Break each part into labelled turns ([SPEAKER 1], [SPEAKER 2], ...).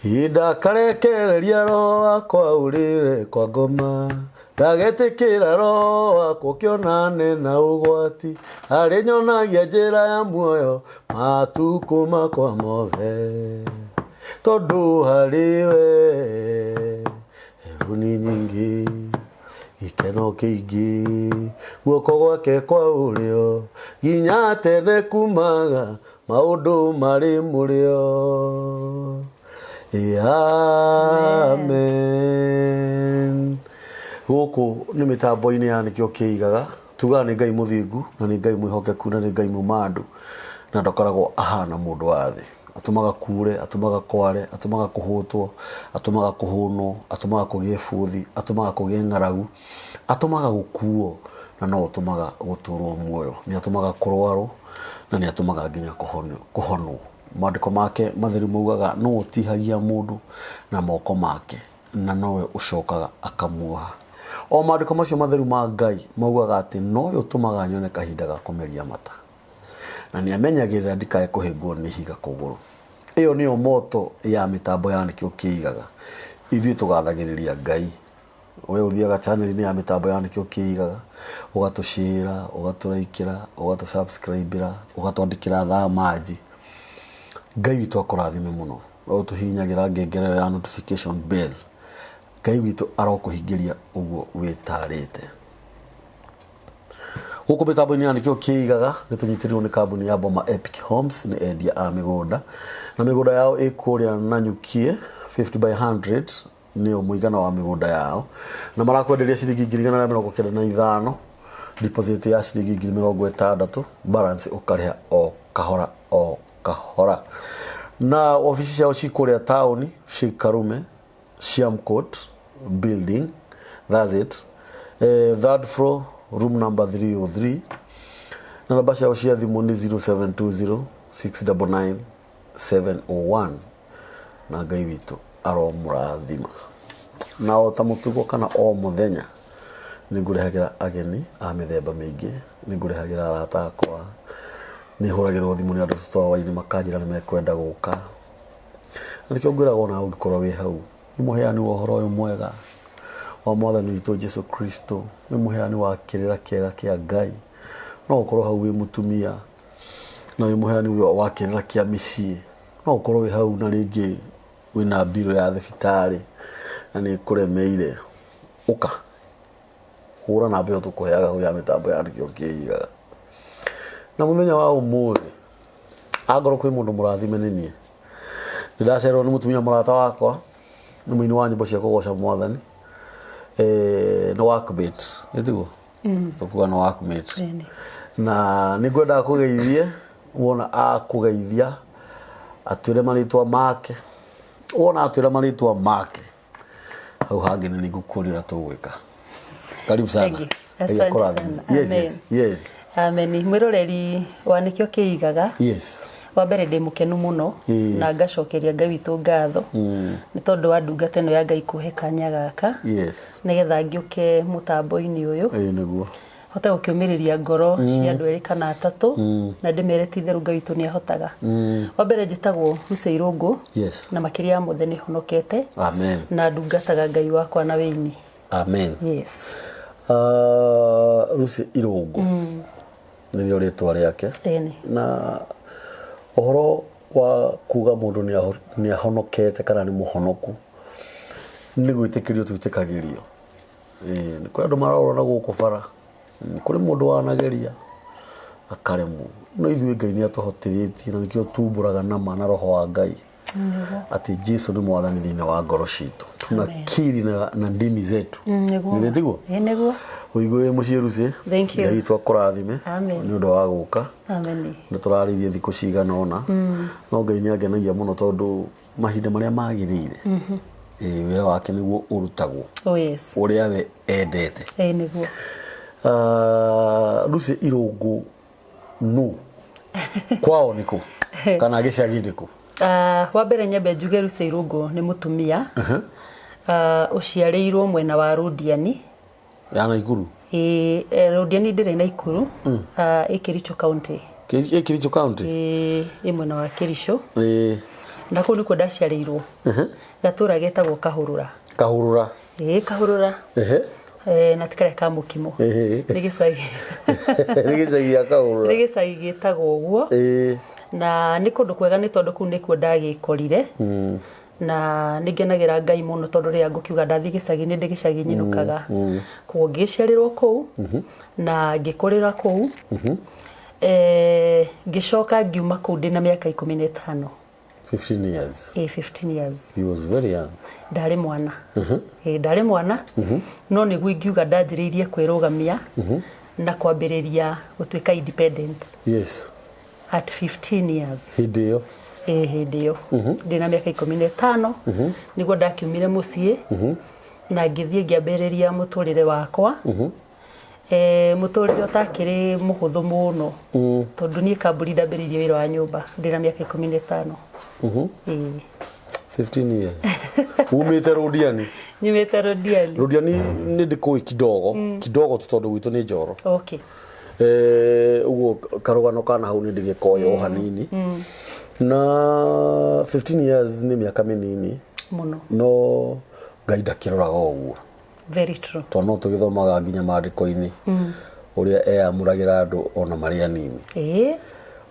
[SPEAKER 1] Ndakarekereria roho wakwa ũrĩre kwa ngoma, ndagetĩkĩra roho wakwa ũkĩonane na ũgwati, arĩnyonagia njĩra ya muoyo matukũ makwa mothe, tondũ harĩ we huni nyingĩ, gĩkeno kĩingĩ, guoko gwake kwa ũrĩo nginya tene kumaga maũndũ marĩ mũrĩo. Amen. Gũkũ nĩ mĩtambo-inĩ ya nĩkĩo kĩigaga tugaga nĩ Ngai mũthingu na nĩ Ngai mwĩhokeku na nĩ Ngai mũmandu na ndakoragwo ahana mũndũ wa thĩ. Atũmaga kure, atũmaga kware, atũmaga kũhũtwo, atũmaga kũhũnwo, atũmaga kũgĩe bũthi, atũmaga kũgĩe ng'aragu, atũmaga gũkuo na no ũtũmaga gũtũrwo muoyo. Nĩ atũmaga kũrwarwo na nĩ atũmaga nginya kũhonwo. Maandĩko make matheru maugaga nũũ ũtihagia mũndũ na moko make na nowe ũcokaga akamuoha. O maandĩko macio matheru ma Ngai maugaga atĩ nowe ũtũmaga nyone kahinda ga kũmeria mata na nĩ amenyagĩrĩra ndikae kũhĩngwo nĩ ihiga kũgũrũ. Ĩyo nĩyo moto ya mĩtambo ya nĩkĩo kĩigaga. Ithuĩ tũgathagĩrĩria Ngai. We ũthiaga channel-inĩ ya mĩtambo ya nĩkĩo kĩigaga, ũgatũcĩra, ũgatũraikĩra, ũgatũ-subscribe-ĩra, ũgatwandĩkĩra thaa manji. Ngai witũ akũrathime mũno. We ũtũhihinyagĩra ngengere ĩyo ya notification bell. Ngai witũ arokũhingĩria ũguo wĩtarĩte. Gũkũ mĩtambo-inĩ ya nĩkĩo kĩigaga nĩ tũnyitĩrĩirwo nĩ kambuni ya Boma Epic Homes, nĩ endia a mĩgũnda na mĩgũnda yao ĩ kũrĩa Nanyukie 50 by 100 nĩyo mũigana wa mĩgũnda yao na marakwenderia ciringi 195,000, deposit ya ciringi 60,000, balance ũkarĩha o kahora o kahora. Na obici ciao ci kũrĩa taũni Sheikh Karume Siam Court building, that's it, third floor, room number 303, na namba ciao cia thimũ nĩ 0720 699 701. Na Ngai witũ aromũrathima. Na o ta mũtugo kana o mũthenya nĩ ngũrehagĩra ageni a mĩthemba mĩingĩ, nĩ ngũrehagĩra arata akwa, nĩ hũragĩrwo thimũ nĩ andũ tũtoaine makanjĩra nĩ mekwenda gũka. Na nĩkĩo ngwĩraga ona ũngĩkorwo wĩ hau, wĩ mũheani wa ũhoro ũyũ mwega wa mwathani witũ Jesu Kristo, wĩ mũheani wa kĩrĩra kĩega kĩa Ngai, no ũkorwo hau wĩ mũtumia na wĩ mũheani wa kĩrĩra kĩa mĩciĩ, no ũkorwo wĩ hau na rĩngĩ wĩna mbirũ ya thibitarĩ na nĩ ĩkũremeire, ũka hũra namba ĩyo tũkũheaga hau ya mĩtambo ya nĩkĩo kĩigaga. Na mũthenya wa ũmũthĩ angorwo kwĩ mũndũ mũrathime nĩ niĩ, nĩ ndacererwo nĩ mũtumia mũrata wakwa, nĩ mũini wa nyĩmbo cia kũgoca mwathani, nĩ workmate, ĩ tiguo? Tũkuga nĩ workmate.
[SPEAKER 2] Ĩni.
[SPEAKER 1] Na nĩ ngwendaga kũgeithie, wona akũgeithia atwĩre marĩtwa make, wona atwĩra marĩtwa make hau hangĩ nĩ ngũkũria ũrĩa tũgwĩka. Karibu sana.
[SPEAKER 2] Thank you.
[SPEAKER 1] Ngai
[SPEAKER 2] Asante
[SPEAKER 1] akũrathime.
[SPEAKER 2] sana.
[SPEAKER 1] Yes,
[SPEAKER 2] Amen.
[SPEAKER 1] yes.
[SPEAKER 2] Amen. Mwĩroreri wa nĩkĩo kĩigaga.
[SPEAKER 1] Yes.
[SPEAKER 2] Wa mbere ndĩ mũkenu mũno na ngacokeria Ngai witũ ngatho nĩ tondũ wa ndungata ĩno ya Ngai kũhe kanya gaka nĩgetha ngĩũke mũtambo-inĩ ũyũ.
[SPEAKER 1] Ĩĩ nĩguo.
[SPEAKER 2] Hote gũkĩũmĩrĩria ngoro cia andũ erĩ kana atatũ na ndĩmere ti itherũ Ngai witũ nĩ ahotaga. Wa mbere njĩtagwo Lucy Irũngũ na makĩria ya mothe nĩ honokete.
[SPEAKER 1] Amen.
[SPEAKER 2] Na ndungataga Ngai wakwa na wĩini.
[SPEAKER 1] Amen.
[SPEAKER 2] Yes.
[SPEAKER 1] Lucy Irũngũ nĩrĩo rĩtwa rĩake.
[SPEAKER 2] Ĩni.
[SPEAKER 1] Na ũhoro wa kuga mũndũ nĩ ahonokete kana nĩ mũhonoku nĩ gwĩtĩkĩrio twĩtĩkagĩrio. Ĩĩ, nĩ kũrĩ andũ marorwo na gũkũ bara, kũrĩ mũndũ wanageria akaremwo, no ithuĩ Ngai nĩ atũhotithĩtie na nĩkĩo tumbũraga nama na roho wa Ngai atĩ Jesu nĩ mwathani thĩinĩ wa ngoro citũ, tunakiri na ndimi zetu.
[SPEAKER 2] Nĩguo.
[SPEAKER 1] Githĩ tiguo?
[SPEAKER 2] Ĩĩ nĩguo.
[SPEAKER 1] Ũigue wĩ mũciĩ Lucy.
[SPEAKER 2] Thank you.
[SPEAKER 1] Ngai witũ akũrathime
[SPEAKER 2] Amen.
[SPEAKER 1] nĩ ũndũ wa gũka.
[SPEAKER 2] Amen.
[SPEAKER 1] Nĩ tũrarĩirie thikũ cigana ũna, no Ngai nĩ angenagia mũno tondũ mahinda marĩa magĩrĩire ĩĩ, wĩra wake nĩguo ũrutagwo
[SPEAKER 2] Oh yes.
[SPEAKER 1] ũrĩa we endete.
[SPEAKER 2] Ĩĩ nĩguo.
[SPEAKER 1] Lucy Irũngũ nũ kwao nĩ kũ kana gĩcagi nĩ kũ?
[SPEAKER 2] Wa mbere nyambe njuge Lucy Irũngũ nĩ mũtumia ũciarĩirwo mwena wa Rũndiani.
[SPEAKER 1] Ya Naikuru?
[SPEAKER 2] Ĩĩ, Rũndiani ndĩrĩ Naikuru, ĩ Kericho County.
[SPEAKER 1] Ĩ Kericho County?
[SPEAKER 2] Ĩĩ, ĩ mwena wa Kericho.
[SPEAKER 1] Ĩĩ.
[SPEAKER 2] Na kũu nĩkuo ndaciarĩirwo, gatũra getagwo Kahũrũra.
[SPEAKER 1] Kahũrũra.
[SPEAKER 2] Ĩĩ, Kahũrũra. Eh, na ti karĩa ka mũkimo. Nĩ gĩcagi.
[SPEAKER 1] Nĩ gĩcagi gĩa Kahũrũra.
[SPEAKER 2] Nĩ gĩcagi gĩtagwo ũguo. Na nĩ kũndũ kwega nĩ tondũ kũu nĩkuo ndagĩkorire. Na nĩ ngenagĩra Ngai mũno tondũ rĩrĩa ngũkiuga ndathiĩ gĩcagi nĩ ndĩ gĩcagi nyinũkaga. Koguo ngĩciarĩrwo kũu na ngĩkũrĩra kũu. Eh, ngĩcoka ngiuma kũu ndĩna mĩaka 15.
[SPEAKER 1] 15 years.
[SPEAKER 2] Ĩ, 15 years.
[SPEAKER 1] He was very young.
[SPEAKER 2] Ndarĩ mwana. Ĩ, ndarĩ mwana. No nĩguo ingiuga ndanjĩrĩirie kwĩrũgamia na kwambĩrĩria gũtuĩka independent.
[SPEAKER 1] Yes.
[SPEAKER 2] At 15 years.
[SPEAKER 1] Hĩndĩ ĩyo.
[SPEAKER 2] Ĩ, hĩndĩ ĩyo. Ndĩna mĩaka 15 nĩguo ndakiumire mũciĩ na ngĩthiĩ ngĩambĩrĩria mũtũrĩre wakwa. Mũtũrĩre ũtakĩrĩ mũhũthũ mũno tondũ niĩ kambuni ndambĩrĩirie wĩra wa nyũmba ndĩna mĩaka 15. Ĩĩ.
[SPEAKER 1] 15 years. Umĩte Rũndiani?
[SPEAKER 2] Nyumĩte Rũndiani.
[SPEAKER 1] Rũndiani nĩ ndĩkũĩ kidogo. Kidogo tu tondũ gwitũ nĩ Njoro.
[SPEAKER 2] Okay.
[SPEAKER 1] Ũguo karũgano kana hau nĩ ndĩgĩkoĩ o hanini. Na 15 years nĩ mĩaka mĩnini.
[SPEAKER 2] Mũno.
[SPEAKER 1] No Ngai ndakĩroraga ũguo.
[SPEAKER 2] Very true.
[SPEAKER 1] Tondũ no tũgĩthomaga nginya maandĩko-inĩ ũrĩa eyamũragĩra andũ ona marĩ anini.
[SPEAKER 2] Ĩĩ.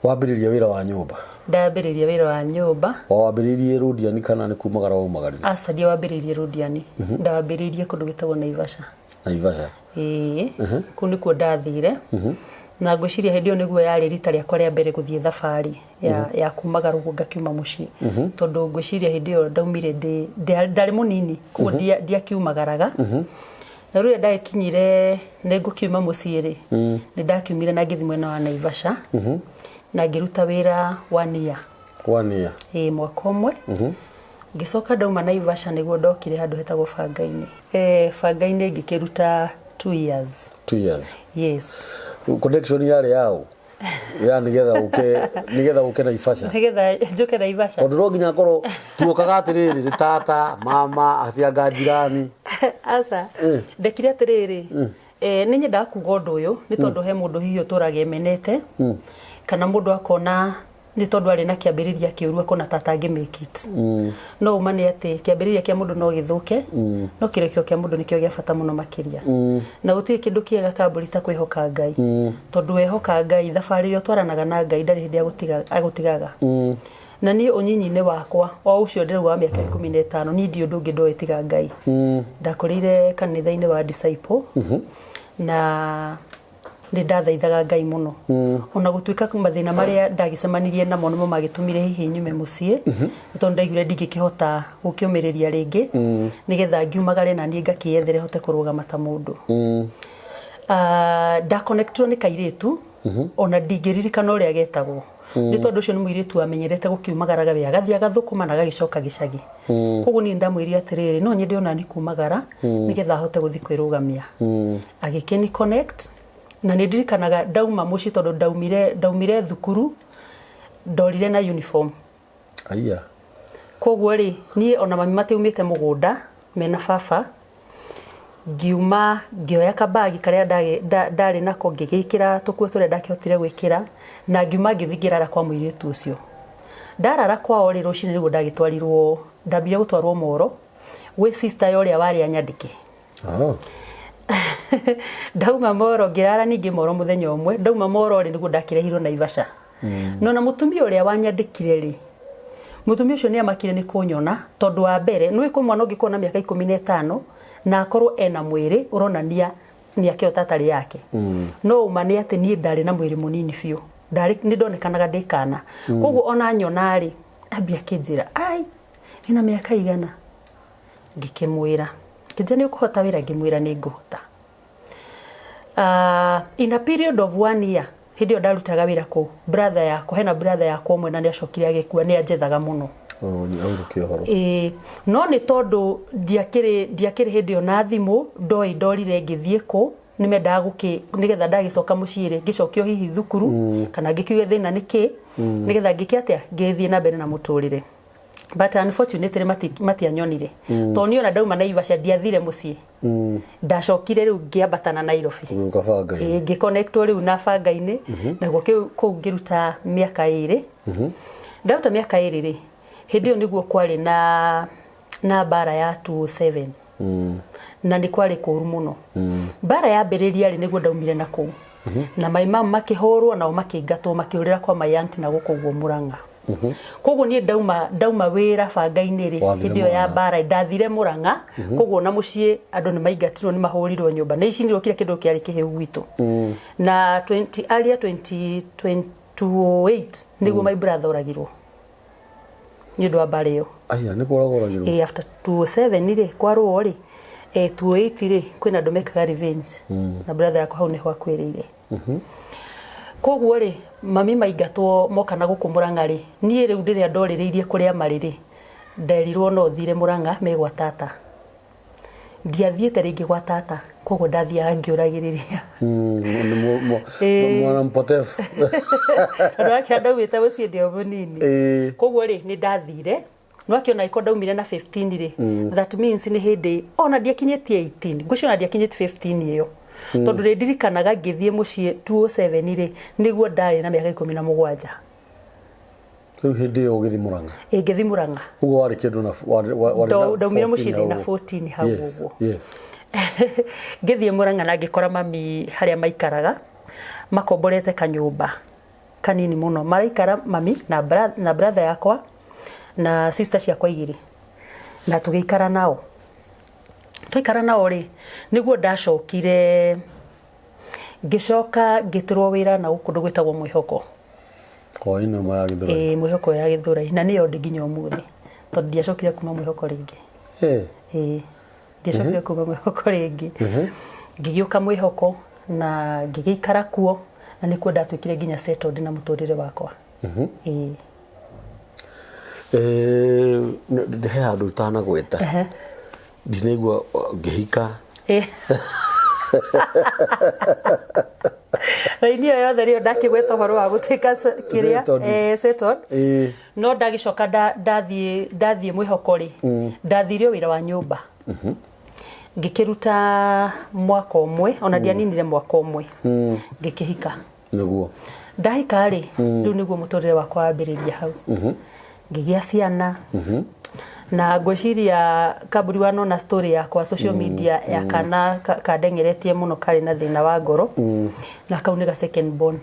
[SPEAKER 1] Wambĩrĩria wĩra wa nyũmba?
[SPEAKER 2] Ndambĩrĩria wĩra wa nyũmba.
[SPEAKER 1] Wawambĩrĩirie Rũndiani kana nĩ kumagara waumagarire?
[SPEAKER 2] Aca, ndiawambĩrĩirie Rũndiani. Ndawambĩrĩirie kũndũ gwĩtagwo Naivasha.
[SPEAKER 1] Naivasha.
[SPEAKER 2] Ĩĩ. Kũu nĩkuo ndathire. Na ngwĩciria hĩndĩ ĩyo nĩguo yarĩ rita rĩakwa rĩa mbere gũthiĩ thabarĩ ya kumagara ũguo ngakiuma mũciĩ. Tondũ ngwĩciria hĩndĩ ĩyo ndaumire ndarĩ mũnini, koguo ndiakiumagaraga. Na rĩrĩa ndagĩkinyire nĩ ngũkiuma mũciĩ rĩ, nĩ ndakiumire na ngĩthiĩ mwena wa Naivasha. Na ngĩruta wĩra 1 year.
[SPEAKER 1] 1 year.
[SPEAKER 2] Ĩĩ, mwaka ũmwe. Ngĩcoka ndauma Naivasha nĩguo ndokire handũ hetagwo Bangainĩ. Bangainĩ ngĩkĩruta 2 years.
[SPEAKER 1] 2 years.
[SPEAKER 2] Yes.
[SPEAKER 1] Connection yarĩ yaũ? Ya nĩgetha ũke Naivasha.
[SPEAKER 2] Nĩgetha njũke Naivasha.
[SPEAKER 1] Tondũ no nginya ngorwo tuokaga atĩrĩrĩ, nĩ tata, mama, atianga jirani.
[SPEAKER 2] Aca. Ndekire atĩrĩrĩ, nĩ nyendaga kuga ũndũ ũyũ nĩ tondũ he mũndũ hihi ũtũraga emenete, kana mũndũ akona nĩ tondũ arĩ na kĩambĩrĩria kĩũru akona ta atangĩ make it. No ũma nĩ atĩ kĩambĩrĩria kĩa mũndũ no gĩthũke, no kĩrĩkĩro kĩa mũndũ nĩkĩo gĩa bata mũno makĩria. Na gũtirĩ kĩndũ kĩega kambũri ta kwĩhoka Ngai. Tondũ wehoka Ngai, thabarĩ ĩrĩa ũtwaranaga na Ngai ndarĩ hĩndĩ agũtigaga. Na niĩ ũnyinyi-inĩ wakwa, o ũcio ndĩrauga wa mĩaka 15, niĩ ndiũĩ ũndũ ũngĩ ndoĩ tiga Ngai. Ndakũrĩire kanitha-inĩ wa Disciple, na nĩ ndathaithaga Ngai mũno. Ona gũtuĩka mathĩna marĩa ndagĩcemanirie namo nĩmo magĩtũmire hihi nyume mũciĩ, nĩ tondũ ndaiguire ndingĩkĩhota gũkĩũmĩrĩria rĩngĩ, nĩgetha ngiumagare na niĩ ngakĩyethere hote kũrũgama ta mũndũ. Ndakonektirwo nĩ kairĩtu, ona ndingĩririkana ũrĩa getagwo. Nĩ tondũ ũcio nĩ mũirĩtu wamenyerete gũkiumagaraga we, agathiĩ agathũkũma na agagĩcoka gĩcagi. Koguo niĩ ndamwĩrire atĩrĩrĩ, no nyende ona nĩ kumagara, nĩgetha ahote gũthiĩ kwĩrũgamia. Agĩkĩni connect, na nĩ ndirikanaga ndauma mũciĩ tondũ ndaumire thukuru, ndorire na uniform.
[SPEAKER 1] Aya.
[SPEAKER 2] Koguo rĩ, niĩ ona mami matiumĩte mũgũnda, mena baba, ngiuma ngĩoya kabagi karĩa ndarĩ nako ngĩgĩkĩra tũkuo tũrĩa ndakĩhotire gwĩkĩra, na ngiuma ngĩthiĩ ngĩrara kwa mũirĩtu ũcio. Ndarara kwao rĩ, rũcinĩ nĩguo ndagĩtwarirwo, ndambire gũtwarwo Moro, gwĩ sister ya ũrĩa warĩ anyandĩke. Ndauma Moro ngĩrara ningĩ Moro mũthenya ũmwe, ndauma Moro rĩ nĩguo ndakĩrehirwo Naivasha. No na mũtumia ũrĩa wanyandĩkire rĩ, mũtumia ũcio nĩ amakire nĩ kũnyona, tondũ wa mbere, nĩ ũĩ kwĩ mwana ũngĩkorwo na mĩaka 15 na akorwo ena mwĩrĩ ũronania mĩaka ĩyo ta atarĩ yake. No ũma nĩ atĩ niĩ ndarĩ na mwĩrĩ mũnini biũ. Ndarĩ, nĩ ndonekanaga ndĩ kana. Koguo ona nyona rĩ, ambia akĩnjĩra, ai, ĩna mĩaka igana? Ngĩkĩmwĩra. Ngĩnjĩra nĩ ũkũhota wĩra? Ngĩmwĩra nĩ ngũhota. In a period of 1 year, hĩndĩ ĩyo ndarutaga wĩra kũu, brother yakwa, hena brother yakwa ũmwe na nĩ acokire agĩkua, nĩ anjethaga mũno.
[SPEAKER 1] Oh, nĩ aurũkia ũhoro.
[SPEAKER 2] Ĩĩ, no nĩ tondũ ndiakĩrĩ hĩndĩ ĩyo na thimũ, ndoĩ ndorire ngĩthiĩ kũ, nĩ mendaga gũkĩ, nĩgetha ndagĩcoka mũciĩ rĩ, ngĩcokio hihi thukuru, kana ngĩkiuge thĩna nĩ kĩ, nĩgetha ngĩke atĩa, ngĩthiĩ na mbere na mũtũrĩre. But unfortunately matianyonire. Tondũ niĩ ona ndauma Naivasha ndiathire mũciĩ. Ndacokire rĩu ngĩambata na Nairobi.
[SPEAKER 1] Ũgĩũka banga-inĩ.
[SPEAKER 2] Ĩĩ, ngĩconnectwo rĩu na banga-inĩ. Naguo kũu ngĩruta mĩaka 2. Ndaruta mĩaka 2 rĩ, Hĩndĩ ĩyo nĩguo kwarĩ na mbara ya 207 na nĩ kwarĩ kũru mũno. Mbara yambĩrĩria rĩ, nĩguo ndaumire na kũu na my mom makĩhũrwo, nao makĩingatwo, makĩũrĩra kwa my aunt na gũkũ ũguo Mũrang'a. Koguo niĩ ndauma wĩra banga-inĩ rĩ,
[SPEAKER 1] Wathire
[SPEAKER 2] hĩndĩ ĩyo ya
[SPEAKER 1] Mũrang'a.
[SPEAKER 2] mbara ndathire Mũrang'a. Koguo na mũciĩ andũ nĩ maingatirwo, nĩ mahũrirwo, nyũmba nĩ icinirwo, kila kĩndũ kĩarĩ kĩhĩu gwitũ. Na 20 earlier 20 2008 nĩguo my brother oragirwo nĩ ũndũ wa mbara ĩyo.
[SPEAKER 1] Aya nĩ kũragũragirwo.
[SPEAKER 2] Ĩ, after 207 rĩ, kwarũo rĩ, 208 rĩ, kwĩna andũ mekaga revenge na brother yakwa hau nĩho akuĩrĩire. Koguo rĩ, mami maingatwo moka na gũkũ Mũrang'a rĩ, niĩ rĩu rĩrĩa ndorĩrĩirie kũrĩa marĩ rĩ, nderirwo no thire Mũrang'a me gwa tata. Ndiathiĩte rĩngĩ gwa tata, koguo ndathiaga ngĩũragĩrĩria.
[SPEAKER 1] Nĩ mwana mpotevu.
[SPEAKER 2] Tondũ wakĩona ndaumĩte mũciĩ ndĩ o mũnini. Koguo rĩ, nĩ ndathire no akĩona iko ndaumire na 15 rĩ, that means nĩ hĩndĩ ona ndiakinyĩtie 18, ngwĩciria ona ndiakinyĩtie 15 ĩyo, tondũ rĩ ndirikanaga ngĩthiĩ mũciĩ 207 rĩ, nĩguo ndarĩ na mĩaka 17.
[SPEAKER 1] Rĩu hĩndĩ ĩyo ũgĩthiĩ Mũrang'a?
[SPEAKER 2] Ĩ, ngĩthiĩ Mũrang'a.
[SPEAKER 1] Ũguo warĩ kĩndũ na warĩ na
[SPEAKER 2] Ndaumire
[SPEAKER 1] 14
[SPEAKER 2] mũciĩ ndĩ na
[SPEAKER 1] hau ũguo.
[SPEAKER 2] 14 hau ũguo. Ngĩthiĩ Mũrang'a na ngĩkora mami harĩa maikaraga makomborete kanyũmba kanini mũno. Maraikara mami na brother yakwa na sister ciakwa igĩrĩ, na tũgĩikara nao. Twaikara nao rĩ, nĩguo ndacokire ngĩcoka ngĩtũrwo wĩra na gũkũ kũndũ gwĩtagwo Mwĩhoko.
[SPEAKER 1] Hwaĩ-inĩ ũmwe ya Gĩthũrai.
[SPEAKER 2] Ĩĩ, Mwĩhoko ya Gĩthũrai, na nĩyo ndĩ nginya ũmũthĩ, tondũ ndiacokire kuma Mwĩhoko rĩngĩ. Ĩĩ, ndiacokire kuma Mwĩhoko rĩngĩ. Ngĩgĩũka Mwĩhoko na ngĩgĩikara kuo, na nĩkuo ndatuĩkire nginya settled na mũtũrĩre wakwa. Ĩĩ.
[SPEAKER 1] He handũ ũtanagweta, ndinaigua ngĩhika.
[SPEAKER 2] Raini ĩyo yothe rĩo ndakĩgweta ũhoro wa gũtuĩka kĩrĩa
[SPEAKER 1] Settled.
[SPEAKER 2] Settled. No ndagĩcoka ndathiĩ Mwĩhoko rĩ, ndathiire wĩra wa nyũmba, ngĩkĩruta mwaka ũmwe, ona ndianinire mwaka ũmwe, ngĩkĩhika. Ndahika rĩ, rĩu nĩguo mũtũrĩre wakwa wambĩrĩria hau, ngĩgĩa ciana, na ngwĩciria kamburi wanona story yakwa social media ya kana kandengeretie mũno, karĩ na thĩna wa ngoro, na kau nĩ ga second born.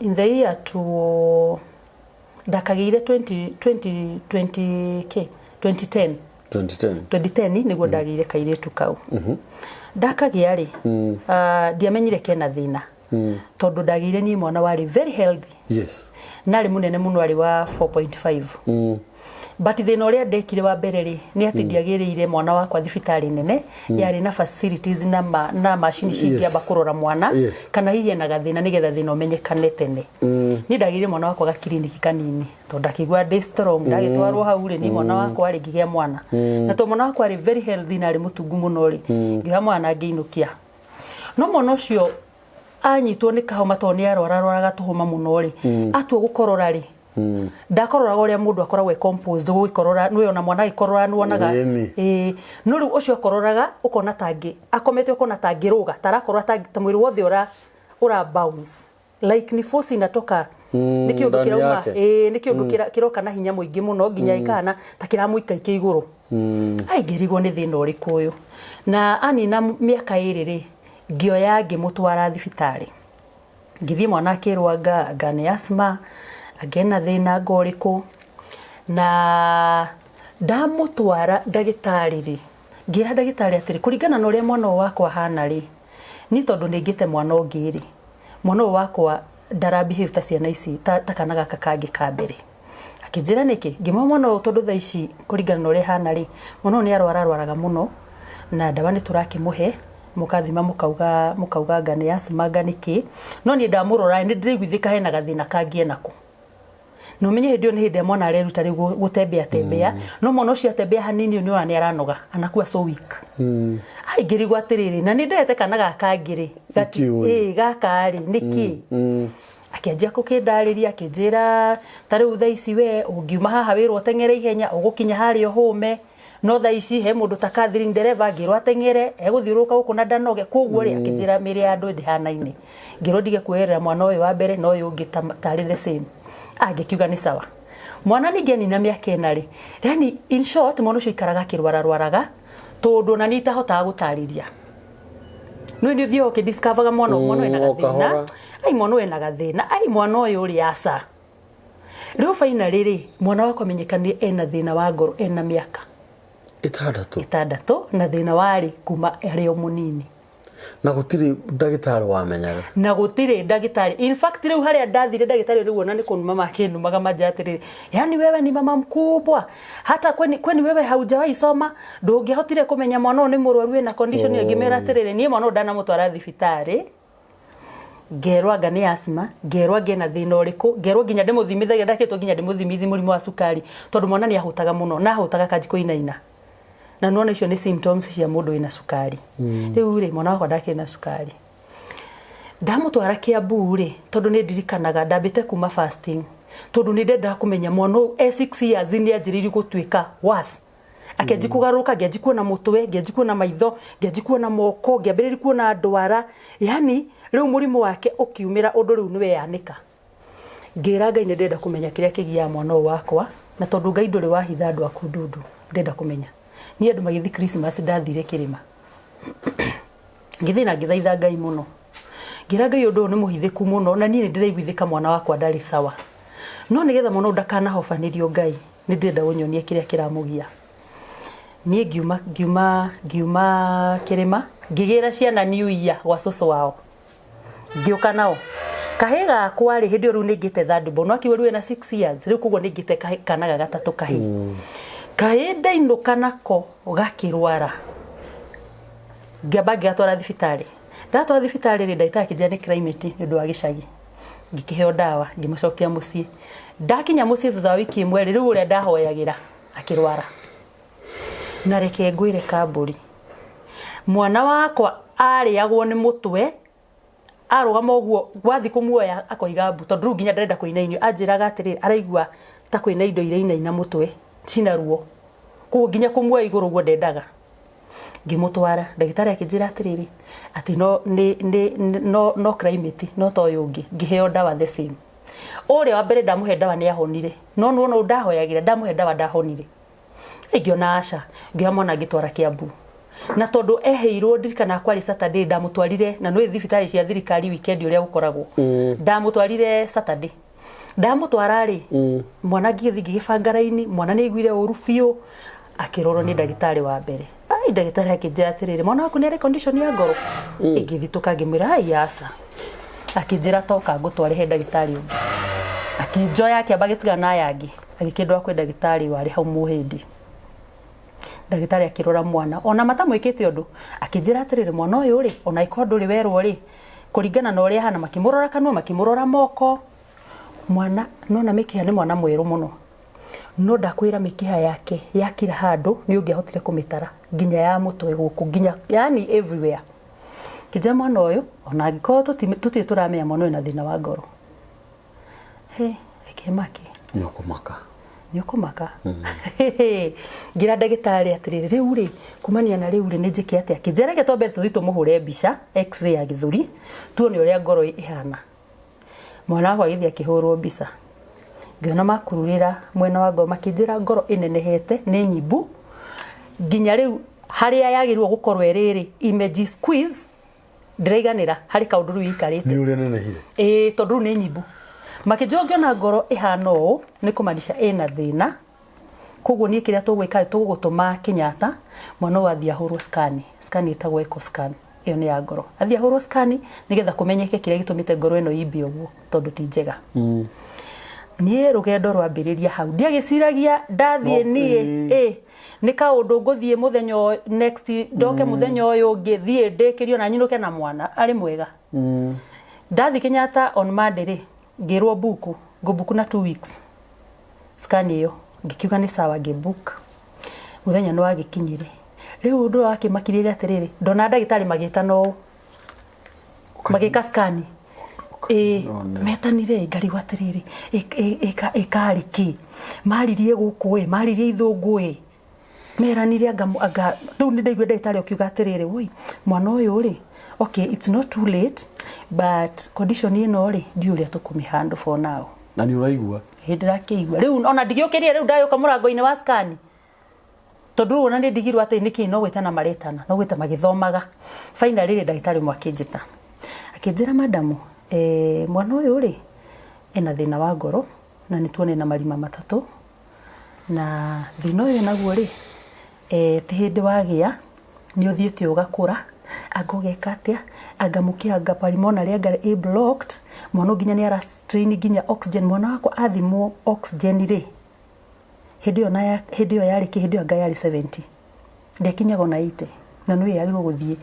[SPEAKER 2] In the year to ndakagĩire 20 20 20 k 2010.
[SPEAKER 1] 2010.
[SPEAKER 2] 2010 nĩguo ndagĩire kairĩtu kau. Ndakagĩa rĩ, ndiamenyire kena thĩna, tondũ ndagĩire niĩ mwana warĩ very healthy, narĩ mũnene mũno, arĩ wa 4.5. But thĩna ũrĩa ndekire wa mbere rĩ, nĩ atĩ ndiagĩrĩire mwana wakwa thibitarĩ nene yarĩ na facilities na macini cingĩamba kũrora mwana kana hihi ena gathĩna, nĩgetha thĩna ũmenyekane tene. Niĩ ndagĩire mwana wakwa gakiriniki kanini, tondũ ndakĩigua ndĩ strong. Ndagĩtwarwo hau rĩ, niĩ mwana wakwa rĩ, ngĩgĩa mwana, na tondũ mwana wakwa arĩ very healthy na arĩ mũtungu mũno rĩ, ngĩoya mwana ngĩinũkia. No mwana ũcio anyitwo nĩ kahoma, tondũ nĩ arwararwaraga tũhoma mũno rĩ, atua gũkorora rĩ, ndakororaga ũrĩa mũndũ akoragwo e composed gũgĩkorora. Nĩwe ona mwana agĩkorora nĩwonaga. Ĩĩ, no rĩu ũcio akororaga ũkona tangĩ akomete, ũkona tangĩrũga, tarakorora ta mwĩrĩ wothe ũra bounce, like ni force inatoka, nĩ kĩũndũ
[SPEAKER 1] ndani
[SPEAKER 2] kĩrauma
[SPEAKER 1] yake.
[SPEAKER 2] Ĩĩ, nĩ kĩũndũ kĩroka na hinya mũingĩ mũno nginya ĩkahana ta kĩramũikaikia igũrũ. Ai, ngĩrigwo nĩ thĩna ũrĩkũ ũyũ. Na anina mĩaka 2 rĩ, ngĩoya ngĩmũtwara thibitarĩ. Ngĩthiĩ, mwana akĩrwo anga nĩ asthma, anga ena thĩna anga ũrĩkũ. Na ndamũtwara ndagĩtarĩ rĩ, ngĩra ndagĩtarĩ atĩrĩ, kũringana na ũrĩa mwana ũyũ wakwa ahana rĩ, niĩ tondũ nĩ ngĩte mwana ũngĩ rĩ, mwana ũyũ wakwa ndara behave ta ciana ici, ta kana gaka kangĩ ka mbere. Akĩnjĩra nĩkĩ. Ngĩmwĩra mwana ũyũ, tondũ thaa ici kũringana na ũrĩa ahana rĩ, mwana ũyũ nĩ arwara arwaraga mũno, na ndawa nĩ tũrakĩmũhe, mũkathima mũkauga anga nĩ asthma, anga nĩ kĩ. No niĩ ndamũrora nĩ ndĩraiguithĩka hena gathĩna kangĩ enako. Na ũmenye hĩndĩ ĩyo nĩ hĩndĩ ĩrĩa mwana areruta rĩu gũtembea tembea, no mwana ũcio atembea hanini nĩ ũrona nĩ aranoga, anakuwa so weak. Ai, ngĩrigwo atĩrĩrĩ, na nĩ ndehete kana gaka kangĩ rĩ,
[SPEAKER 1] Nĩkĩ ũyũ?
[SPEAKER 2] Ĩ, gaka rĩ nĩkĩ? Akĩanjia gũkĩndarĩria, akĩnjĩra ta rĩu thaa ici we ũngiuma haha wĩrwo ũteng'ere ihenya, ũgũkinya harĩa ũhũme, no thaa ici he mũndũ ta Catherine ndereba ngĩrwo ateng'ere egũthiũrũrũka gũkũ na ndanoge. Koguo rĩ, akĩnjĩra mĩrĩ ya andũ ndĩhanaine. Ngĩrwo ndige kuoerera mwana ũyũ wa mbere na ũyũ ũngĩ tarĩ the same. Angĩkiuga nĩ sawa. Mwana ningĩ anina mĩaka 4 rĩ, yani in short, mwana ũcio aikaraga akĩrwararwaraga tondũ ona niĩ itahotaga gũtarĩria. Nĩ nĩ ũthiaga ũkĩdiscoverga mwana mwana ũyũ ena
[SPEAKER 1] O
[SPEAKER 2] gathĩna.
[SPEAKER 1] kahora.
[SPEAKER 2] Ai, mwana ũyũ ena gathĩna, ai, mwana ũyũ rĩ, aca. Rĩu finally rĩ, mwana wakwa amenyekanire ena thĩna wa ngoro ena mĩaka
[SPEAKER 1] 6.
[SPEAKER 2] 6, na thĩna warĩ kuma arĩ o mũnini.
[SPEAKER 1] Na gũtirĩ ndagĩtarĩ wamenyaga?
[SPEAKER 2] Na gũtirĩ ndagĩtarĩ. In fact, rĩu harĩa ndathire ndagĩtarĩ rĩu ona nĩ kũnuma makĩnumaga manja atĩrĩrĩ, yani wewe ni mama mkubwa, hata kweni, kweni wewe haujawahi soma, ndũngĩahotire kũmenya mwana ũyũ nĩ mũrwaru, ena condition ĩyo. Ngĩmera atĩrĩrĩ, niĩ mwana ũyũ ndanamũtwara thibitarĩ, ngerwo anga nĩ asthma, ngerwo anga ena thĩna ũrĩkũ, ngerwo nginya ndĩmũthimithagia, ndakĩtwo nginya ndĩmũthimithi mũrimũ wa cukari, tondũ mwana nĩ ahũtaga mũno na ahũtaga kanji kũinaina, na nĩwona icio nĩ symptoms cia mũndũ wĩna cukari. Rĩu rĩ, mwana wakwa ndakĩrĩ na cukari. Ndamũtwara Kiambu rĩ, tondũ nĩ ndirikanaga ndambĩte kuma fasting, tondũ nĩ ndendaga kũmenya mwana ũyũ e 6 years nĩ anjĩrĩirie gũtuĩka worse, akĩanji kũgarũrũka, ngĩanji kuona mũtwe, ngĩanji kuona maitho, ngĩanji kuona moko, ngĩambĩrĩria kuona ndwara, yani rĩu mũrimũ wake ũkiumĩra ũndũ rĩu nĩ weyanĩka. Ngĩra Ngai nĩ ndĩrenda kũmenya kĩrĩa kĩgiaga mwana ũyũ wakwa, na tondũ Ngai ndũrĩ wahitha andũ aku ndundu, ndĩrenda kũmenya. Niĩ andũ magĩthiĩ Christmas ndathire kĩrĩma, ngĩthiĩ na ngĩthaitha Ngai mũno, ngĩra Ngai ũndũ ũyũ nĩ mũhithĩku mũno, na niĩ nĩ ndĩraiguithĩka mwana wakwa ndarĩ sawa, no nĩgetha mwana ũyũ ndakanahobanĩrio, Ngai, nĩ ndĩrenda ũnyonie kĩrĩa kĩramũgia. Niĩ ngiuma kĩrĩma, ngĩgĩra ciana New Year gwa cũcũ wao, ngĩũka nao. Kahĩ gakwa rĩ, hĩndĩ ĩyo rĩu nĩ ngĩte third born, no akiuga rĩu ena 6 years rĩu, koguo nĩ ngĩte kana ga gatatũ. Kahĩ ndainũka nako gakĩrwara, ngĩamba ngĩgatwara thibitarĩ. Ndatwara thibitarĩ rĩ, ndagĩtarĩ akĩnjĩra nĩ climate nĩ ũndũ wa gĩcagi. Ngĩkĩheo ndawa, ngĩmũcokia mũciĩ. Ndakinya mũciĩ thutha wa wiki 1 rĩ, rĩu ũrĩa ndahoyagĩra akĩrwara. Na reke ngwĩre, kambũri, mwana wakwa arĩagwo nĩ mũtwe, arũgama ũguo wathi kũmuoya akoiga mbu, tondũ rĩu nginya ndarenda kũinainio. Anjĩraga atĩrĩrĩ, araigua ta kwĩna indo irainaina mũtwe cina ruo, koguo nginya kũmuoya igũrũ ũguo ndendaga. Ngĩmũtwara, ndagĩtarĩ akĩnjĩra atĩrĩrĩ, atĩ no nĩ nĩ no no climate, no ta ũyũ ũngĩ. Ngĩheo ndawa the same. Ũrĩa wa mbere ndamũhe ndawa nĩ ahonire, no nĩwona ũyũ ndahoyagĩra, ndamũhe ndawa ndahonire. Ngĩona aca, ngĩoya mwana ngĩtwara Kiambu, na tondũ eheirwo, ndirikanaga kwarĩ Saturday ndamũtwarire, na nĩ thibitarĩ cia thirikari weekend ũrĩa gũkoragwo. Ndamũtwarire Saturday. Ndamũtwara rĩ, mwana ngĩgĩthiĩ ngĩgĩbanga raini. Mwana nĩ aiguire ũru biũ, akĩrorwo nĩ ndagĩtarĩ wa mbere. Ai, ndagĩtarĩ akĩnjĩra atĩrĩrĩ, "Mwana waku nĩ arĩ condition ya ngoro?" Ngĩthitũka ngĩmwĩra, "Ai, aca." Akĩnjĩra, "Toka ngũtware he ndagĩtarĩ ũngĩ." Akĩnjoya, akĩamba agĩtigana na aya angĩ, agĩkĩndwara kwĩ ndagĩtarĩ warĩ hau Mũhĩndĩ. Ndagĩtarĩ akĩrora mwana ona matamwĩkĩte ũndũ, akĩnjĩra atĩrĩrĩ, "Mwana ũyũ rĩ, ona ĩkorwo ndũrĩ werwo rĩ, kũringana na ũrĩa ahana." Makĩmũrora kanua, makĩmũrora moko, mwana nona mĩkiha nĩ mwana mwerũ mũno, no ndakwĩra mĩkiha yake yakira handũ nĩ ũngĩahotire kũmĩtara, nginya ya mũtwe gũkũ, nginya yani everywhere. Kĩnjĩra, "Mwana ũyũ, ona angĩkorwo tũtirĩ tũramenya, mwana ũyũ na thĩna wa ngoro." He, reke make.
[SPEAKER 1] Nĩ ũkũmaka.
[SPEAKER 2] Nĩ ũkũmaka. Ngĩra ndagĩtarĩ atĩrĩrĩ, "Rĩu rĩ, kumania na rĩu rĩ, nĩ njĩke atĩa?" Kĩnjĩra, "Reke twambe tũthiĩ tũmũhũre mbica x-ray ya gĩthũri, tuone ũrĩa ngoro ĩhana." Mwana wakwa agĩthiĩ akĩhũrwo mbica, ngĩona makururĩra mwena wa ngoro, makĩnjĩra ngoro ĩnenehete, nĩ nyimbu, nginya rĩu harĩa yagĩrĩirwo gũkorwo ĩrĩ rĩ, image squeeze ndĩraiganĩra, harĩ kaũndũ rĩu ĩikarĩte.
[SPEAKER 1] Nĩ ũrĩa nenehire.
[SPEAKER 2] Ĩĩ, tondũ rĩu nĩ nyimbu. Makĩnjĩra ũngĩona ngoro ĩhana ũũ nĩ kũmaanisha ĩna thĩna, koguo niĩ kĩrĩa tũgwĩka, tũgũgũtũma Kenyatta, mwana ũyũ athiĩ ahũrwo scan. Scan ĩtagwo echo scan, ĩyo nĩ ya ngoro. Athiĩ ahũrwo scan nĩgetha kũmenyeke kĩrĩa gĩtũmĩte ngoro ĩno imbe ũguo, tondũ ti njega. Niĩ rũgendo rwambĩrĩria hau, ndiagĩciragia ndathiĩ niĩ ĩ nĩ kaũndũ ngũthiĩ mũthenya next, ndoke mũthenya ũyũ ũngĩ, thiĩ ndĩkĩrio na nyinũke na mwana arĩ mwega. Ndathiĩ Kenyatta on Monday rĩ, ngĩrwo book, ngũbook na 2 weeks scan ĩyo. Ngĩkiuga nĩ sawa, ngĩbook. Mũthenya nĩ wagĩkinyire. Rĩu ũndũ ũrĩa wakĩmakirie atĩrĩrĩ, ndona ndagĩtarĩ magĩtana ũũ, magĩka scan ĩ, metanire, ngarigwo atĩrĩrĩ, ĩkarĩ kĩ maririe gũkũ, ĩ maririe ithũngũ, ĩ meranire anga rĩu nĩ ndaigua ndagĩtarĩ akiuga atĩrĩrĩ, "Woi, mwana ũyũ rĩ, okay, it's not too late, but condition ĩno rĩ, ndiũ ũrĩa tũkũmĩhandle for now."
[SPEAKER 1] Na nĩ ũraigua.
[SPEAKER 2] Ĩ ndĩrakĩigua rĩu ona ndigĩũkĩrire rĩu ndagĩũka mũrango-inĩ wa scan tondũ rĩu ona nĩ ndigirwo atĩ nĩkĩ no gwĩtana maretana no gwĩta magĩthomaga. Finally rĩ, ndagĩtarĩ ũmwe akĩnjĩta akĩnjĩra, madamu, mwana ũyũ rĩ ena thĩna wa ngoro na nĩ tuona ena marima matatũ na thĩna ũyũ naguo rĩ, ti hĩndĩ wagĩa nĩ ũthiĩte ũgakũra, anga ũgeka atĩa, anga mũkiha anga pulmonary anga ĩ blocked, mwana nginya nĩ ara strain nginya oxygen, mwana wakwa athimwo oxygen rĩ, hĩndĩ ĩyo na hĩndĩ ĩyo yarĩ kĩ, hĩndĩ ĩyo anga yarĩ 70, ndĩakinyaga ona 80, na nĩ yagĩrĩirwo gũthiĩ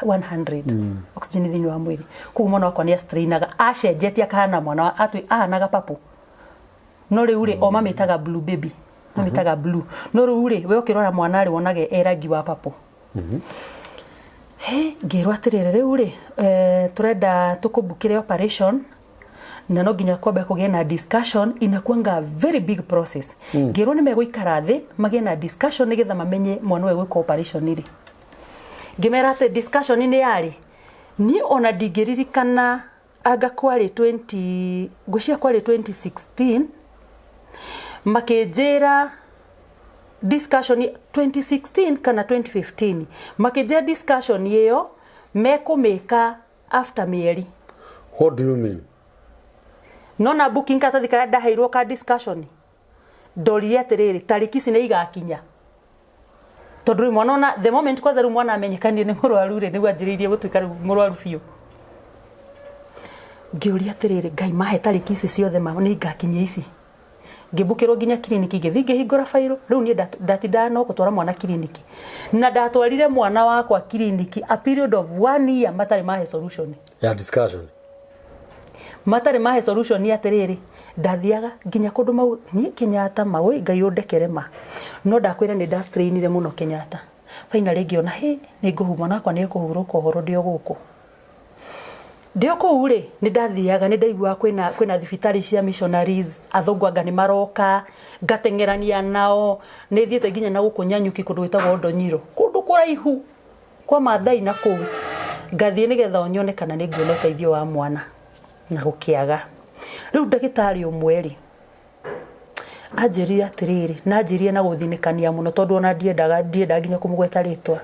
[SPEAKER 2] 100 oxygen thĩinĩ wa mwĩrĩ. Koguo mwana wakwa nĩ astrainaga, acenjetie akahana mwana wa, ahanaga purple. No rĩu rĩ, o mamĩtaga blue baby, mamĩtaga blue. No rĩu rĩ, we ũkĩrora mwana rĩ, wonaga e rangi wa purple. He, ngĩrwo atĩrĩrĩ, rĩu rĩ, tũrenda tũkũmbukĩre operation, na no nginya kwambe kũgĩe na discussion, inakuanga very big process. Ngĩrwo nĩ megũikara thĩ, magĩe na discussion nĩgetha mamenye mwana ũyũ gwĩkwo operation rĩ. Ngĩmera atĩ discussion nĩ yarĩ, niĩ ona ndingĩririkana anga kwarĩ 20, ngwĩciria kwarĩ 2016, makĩnjĩra discussion 2016 kana 2015, makĩnjĩra discussion ĩyo mekũmĩka after mĩeri.
[SPEAKER 1] What do you mean?
[SPEAKER 2] No na booking karatathi karĩa ndaheirwo ka discussion, ndorire atĩrĩrĩ, tarĩki ici nĩ igakinya, tondũ rĩu mwana ona the moment kwanza rĩu mwana amenyekanire nĩ mũrwaru rĩ, nĩguo anjĩrĩirie gũtuĩka rĩu mũrwaru biũ. Ngĩũria atĩrĩrĩ, Ngai mahe tarĩki ici ciothe ma nĩ ngakinyia ici. Ngĩmbũkĩrwo nginya kiriniki, ngĩthiĩ ngĩhingũra bairũ. Rĩu niĩ ndatindaga no gũtwara mwana kiriniki, na ndatwarire mwana wakwa kiriniki a period of one year matarĩ mahe solution
[SPEAKER 1] ya discussion.
[SPEAKER 2] Matarĩ mahe solution atĩrĩrĩ, ndathiaga nginya kũndũ mau niĩ Kenyatta ma oi Ngai ũndekere ma, no ndakwĩra nĩ ndastrainire mũno Kenyatta. Finally ngĩona hĩ nĩ ngũhu mwana wakwa nĩ ekũhurũka ũhoro ndĩ o gũkũ. Ndĩ o kũu rĩ, nĩ ndathiaga nĩ ndaiguaga kwĩna thibitarĩ cia missionaries, athũngũ anga nĩ maroka, ngateng'erania nao, nĩ thiĩte nginya na gũkũ Nyanyuki kũndũ gwĩtagwo Oldonyiro, kũndũ kũraihu kwa Mathai na kũu, ngathiĩ nĩgetha o nyone kana nĩ nguona ũteithio wa mwana, na gũkĩaga. Rĩu ndagĩtarĩ ũmwe rĩ, anjĩrire atĩrĩrĩ, na anjĩrire na gũthinĩkania mũno tondũ ona ndiendaga ndiendaga nginya kũmũgweta rĩtwa.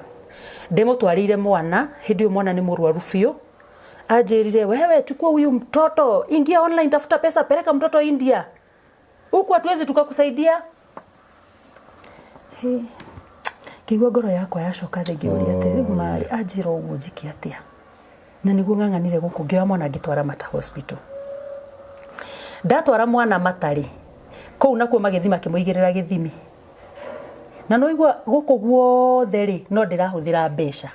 [SPEAKER 2] Ndĩmũtwarĩire mwana, hĩndĩ ĩyo mwana nĩ mũrwaru biũ, anjĩrire, wewe chukua huyu mtoto, ingia online, tafuta pesa, peleka mtoto India. Huku hatuwezi tukakusaidia. Hĩ, ngĩigua ngoro yakwa yacoka thĩ ngĩũria atĩrĩ, rĩu marĩ anjĩra ũguo njĩke atĩa? Na nĩguo ng'ang'anire gũkũ ngĩoya mwana ngĩtwara Mata Hospital. Ndatwara mwana Mata rĩ, kũu nakuo magĩthiĩ makĩmũigĩrĩra gĩthimi. Na nĩ waigua gũkũ guothe rĩ, no ndĩrahũthĩra mbeca.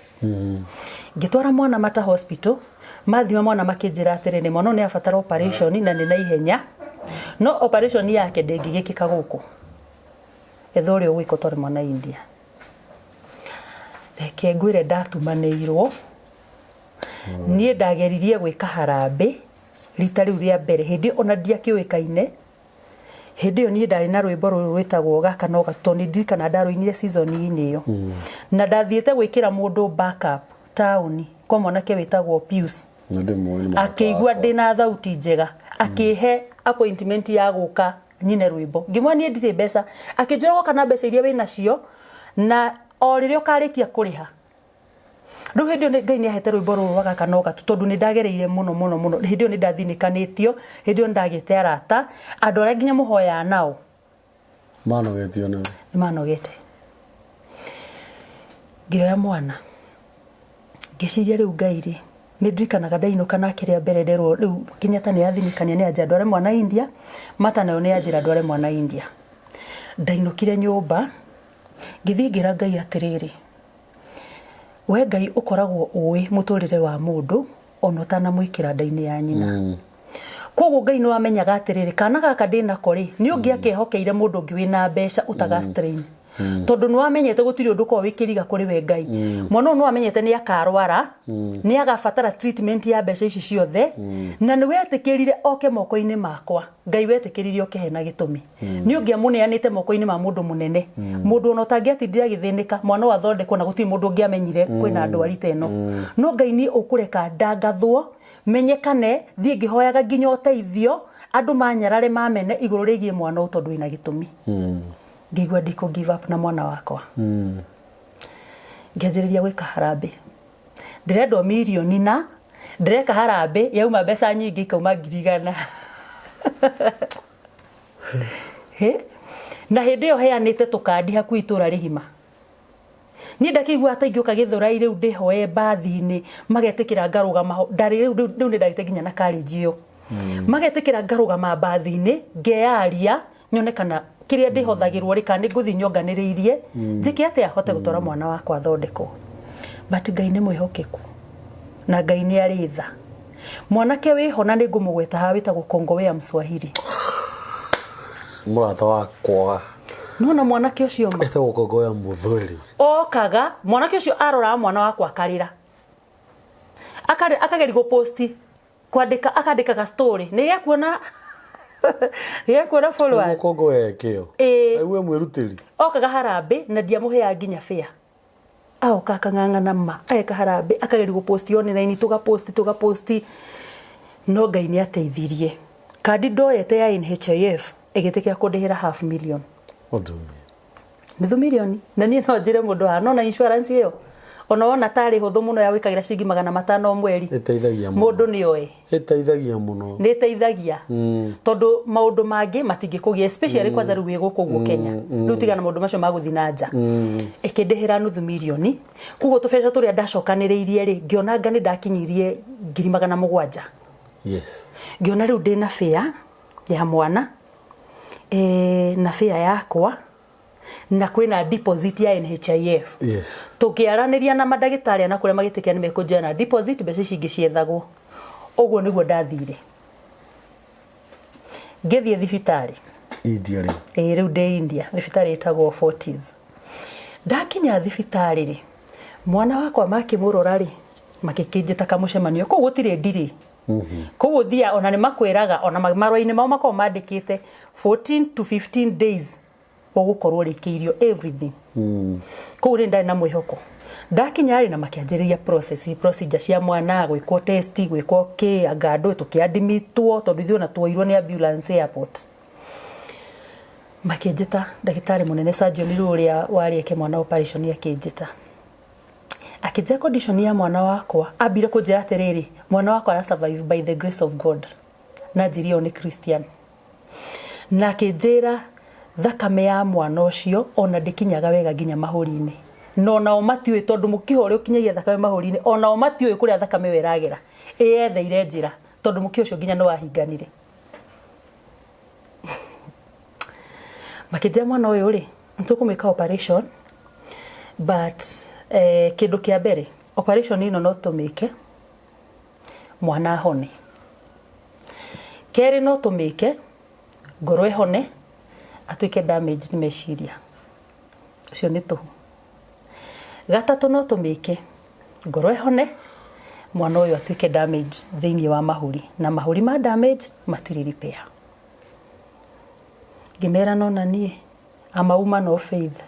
[SPEAKER 2] Ngĩtwara mwana Mata Hospital, mathima mwana makĩnjĩra atĩrĩrĩ, mwana ũyũ nĩ abatara operation na nĩ naihenya, no operation yake ndĩngĩgĩkĩka gũkũ. Etha ũrĩa ũgwĩka ũtware mwana India. Reke ngwĩre ndatumanĩirwo, niĩ ndageririe gwĩka harambĩ rita rĩu rĩa mbere, hĩndĩ ĩyo ona ndiakĩũĩkaine, hĩndĩ ĩyo niĩ ndarĩ na rwĩmbo rũrũ rwĩtagwo gaka no gatu, tondũ nĩ ndirikana ndarũinire season-inĩ ĩyo. Na ndathiĩte gwĩkĩra mũndũ backup taũni kwa mwanake wĩtagwo Pius. Akĩigua ndĩna thauti njega, akĩhe appointment ya gũka nyine rwĩmbo. Ngĩmwĩra niĩ ndirĩ mbeca, akĩnjĩra woka na mbeca iria wĩnacio na o rĩrĩa ũkarĩkia kũrĩha. Rĩu hĩndĩ ĩyo Ngai nĩ ahete rwĩmbo rũrũ rwa gaka no gatu tondũ nĩ ndagereire mũno mũno mũno. Hĩndĩ ĩyo nĩ ndathinĩkanĩtio, hĩndĩ ĩyo nĩ ndagĩte arata, andũ arĩa nginya mũhoyaga nao.
[SPEAKER 1] Manogetio nĩwe.
[SPEAKER 2] Nĩ manogete. Ngĩoya mwana, ngĩciria rĩu Ngai rĩ, nĩ ndirikanaga ndainũka nake rĩa mbere nderwo rĩu Kenyatta nĩ yathinĩkania nĩ anjĩra ndware mwana India, Mata nayo nĩ yanjĩra ndware mwana India. Ndainũkire nyũmba, ngĩthiĩ ngĩra Ngai atĩrĩrĩ, we Ngai ũkoragwo ũĩ mũtũrĩre wa mũndũ ona ũtanamwĩkĩra nda-inĩ ya nyina. Koguo Ngai nĩ wamenyaga atĩrĩrĩ, kana gaka ndĩnako rĩ, nĩ ũngĩakehokeire mũndũ ũngĩ wĩna mbeca ũtaga strain. Tondũ nĩ wamenyete gũtirĩ ũndũ ũkoragwo wĩ kĩriga kũrĩ we Ngai. Mwana ũyũ nĩ wamenyete nĩ akarwara, nĩ agabatara treatment ya mbeca ici ciothe, na nĩ wetĩkĩrire oke moko-inĩ makwa. Ngai wetĩkĩrire oke hena gĩtũmi. Nĩ ũngĩamũneanĩte moko-inĩ ma mũndũ mũnene. Mũndũ ona ũtangĩatindire agĩthĩnĩka, mwana ũyũ athondekwo na gũtirĩ mũndũ ũngĩamenyire kwĩna ndwari ta ĩno. No Ngai niĩ ũkũreka ndangathwo, menyekane, thiĩ ngĩhoyaga nginya ũteithio, Andũ manyarare mamene igũrũ rĩgiĩ mwana ũyũ tondũ wĩna gĩtũmi. Ngĩigua ndikũ give up na mwana wakwa. Ngĩanjĩrĩria gwĩka harambĩ. Ndĩrendwo mirioni na ndĩreka harambĩ yauma mbeca nyingĩ ikauma 100,000. Hĩ? Na hĩndĩ ĩyo heanĩte tũkandi hakuhĩ itũra rĩgima. Niĩ ndakĩigua ta ingĩũka Gĩthũrai rĩu ndĩhoe mbathi-inĩ magetĩkĩra ngarũgama ho. Ndarĩ rĩu rĩu nĩ ndagĩte nginya na courage ĩyo. Magetĩkĩra ngarũgama mbathi-inĩ ngeyaria nyone kana kĩrĩa ndĩhothagĩrwo rĩ kana nĩ ngũthiĩ nyonganĩrĩirie njĩke atĩa hote gũtwara mwana wakwa athondekwo. But Ngai nĩ mwĩhokeku na Ngai nĩ arĩ tha. Mwanake wĩho na nĩ ngũmũgweta haha wĩtagwo Kongowea Mswahili.
[SPEAKER 1] Mũrata wakwa.
[SPEAKER 2] Nona mwanake ũcio ma.
[SPEAKER 1] Etagwo Kongowea Mũthweri.
[SPEAKER 2] Okaga, mwanake ũcio aroraga mwana wakwa akarĩra. Akarĩ akageria gũposti kwandĩka akandĩka ga story. Nĩ gekuona nĩ gekuona followers.
[SPEAKER 1] Kongowea kĩo.
[SPEAKER 2] Ĩĩ.
[SPEAKER 1] Aigue mwĩrutĩri.
[SPEAKER 2] Okaga harambĩ na ndiamũheaga nginya fare. Aoka akang'ang'ana ma ageka harambĩ akageria gũposti online tũgaposti tũgaposti no Ngai nĩ ateithirie. Kandi ndoyete ya NHIF ĩgĩtĩkĩra kũndĩhĩra half million.
[SPEAKER 1] What do you mean?
[SPEAKER 2] Nuthu milioni. Na niĩ no njĩre mũndũ haha nona insurance ĩyo ona wona tarĩ hũthũ mũno ya gwĩkagĩra ciringi 500 o mweri.
[SPEAKER 1] Ĩteithagia mũno.
[SPEAKER 2] Mũndũ nĩ oĩ.
[SPEAKER 1] Ĩteithagia mũno.
[SPEAKER 2] Nĩ ĩteithagia. Tondũ maũndũ mangĩ matingĩkũgia especially kwanza rĩu wĩ gũkũ ũguo Kenya. Rĩu tigana maũndũ macio ma gũthiĩ na nja. Ĩkĩndĩhĩra nuthu milioni. Koguo tũbeca tũrĩa ndacokanĩrĩirie rĩ, ngĩona anga nĩ ndakinyirie 700,000.
[SPEAKER 1] Yes.
[SPEAKER 2] Ngĩona rĩu ndĩna fare ya mwana na fare yakwa na kwĩna deposit ya NHIF.
[SPEAKER 1] Yes.
[SPEAKER 2] Tũkĩaranĩria na mandagĩtarĩ na kũrĩa magĩtĩkĩra nĩ mekũnjoya na deposit mbeca ici ingĩ ciethagwo. Ũguo nĩguo ndathire. Ngĩthiĩ thibitarĩ.
[SPEAKER 1] India rĩ.
[SPEAKER 2] Ĩĩ rĩu ndĩ India, thibitarĩ ĩtagwo Fortis. Ndakinya thibitarĩ rĩ, mwana wakwa makĩmũrora rĩ, magĩkĩnjĩta kamũcemanio. Kũu gũtirĩ ndirĩ. Kũu ũthiaga ona nĩ makwĩraga ona marũa-inĩ mao makoragwo mandĩkĩte 14 to 15 days ũgũkorwo ũrĩkĩirio everything. Kũu rĩ ndarĩ na mwĩhoko. Ndakinya rĩ na makĩanjĩrĩria process, procedure cia mwana, gwĩkwo test, gwĩkwo kĩ, anga andũ tũkĩadimitwo tondũ ithuĩ ona tuoirwo nĩ ambulance airport. Makĩnjĩta ndagĩtarĩ mũnene surgeon rĩu ũrĩa warĩ eke mwana operation akĩnjĩta. Akĩnjĩra condition ya mwana wakwa, ambire kũnjĩra atĩrĩrĩ, mwana wakwa ara survive by the grace of God. Na anjĩrire ũũ nĩ Christian. Na akĩnjĩra thakame ya mwana ũcio ona ndĩkinyaga wega nginya mahũri-inĩ. Na onao matiũĩ tondũ mũkiha ũrĩa ũkinyagia thakame mahũri-inĩ, onao matiũĩ kũrĩa thakame ĩyo ĩragera. Ĩyetheire njĩra tondũ mũkiha ũcio nginya nĩ wahinganire. Makĩnjĩra mwana ũyũ rĩ, nĩ tũkũmwĩka operation but kĩndũ kĩa mbere operation ĩno no tũmĩke mwana ahone. Kerĩ no tũmĩke ngoro ĩhone atuĩke damage nĩ meciria. Ũcio nĩ tũhũ. Gatatũ no tũmĩke ngoro ĩhone mwana ũyũ atuĩke damage thĩinĩ wa mahũri na mahũri ma damage matirĩ repair. Ngĩmera no na niĩ I'm a woman of faith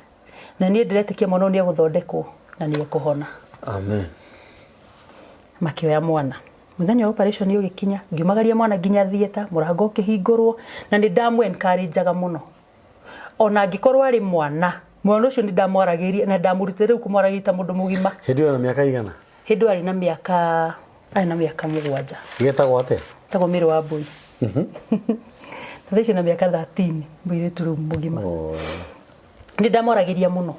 [SPEAKER 2] na niĩ ndĩretĩkia mwana ũyũ nĩ egũthondekwo na nĩ ekũhona.
[SPEAKER 1] Amen.
[SPEAKER 2] Makĩoya mwana. Mũthenya wa operation ũgĩkinya, ngiumagaria mwana nginya theatre, mũrango ũkĩhingũrwo na nĩ ndamũ encourage-aga mũno. Ona angĩkorwo arĩ mwana, mwana ũcio nĩ ndamwaragĩria na ndamũrutĩte rĩu kũmwaragĩria ta mũndũ mũgima.
[SPEAKER 1] Hĩndĩ ĩyo na mĩaka igana?
[SPEAKER 2] Hĩndĩ ĩyo arĩ na mĩaka arĩ na mĩaka 7.
[SPEAKER 1] Getagwo atĩa?
[SPEAKER 2] Getagwo Mĩrũ wa Mbũi. Thaa ici na mĩaka 13, mũirĩtu rĩu mũgima. Nĩ ndamwaragĩria mũno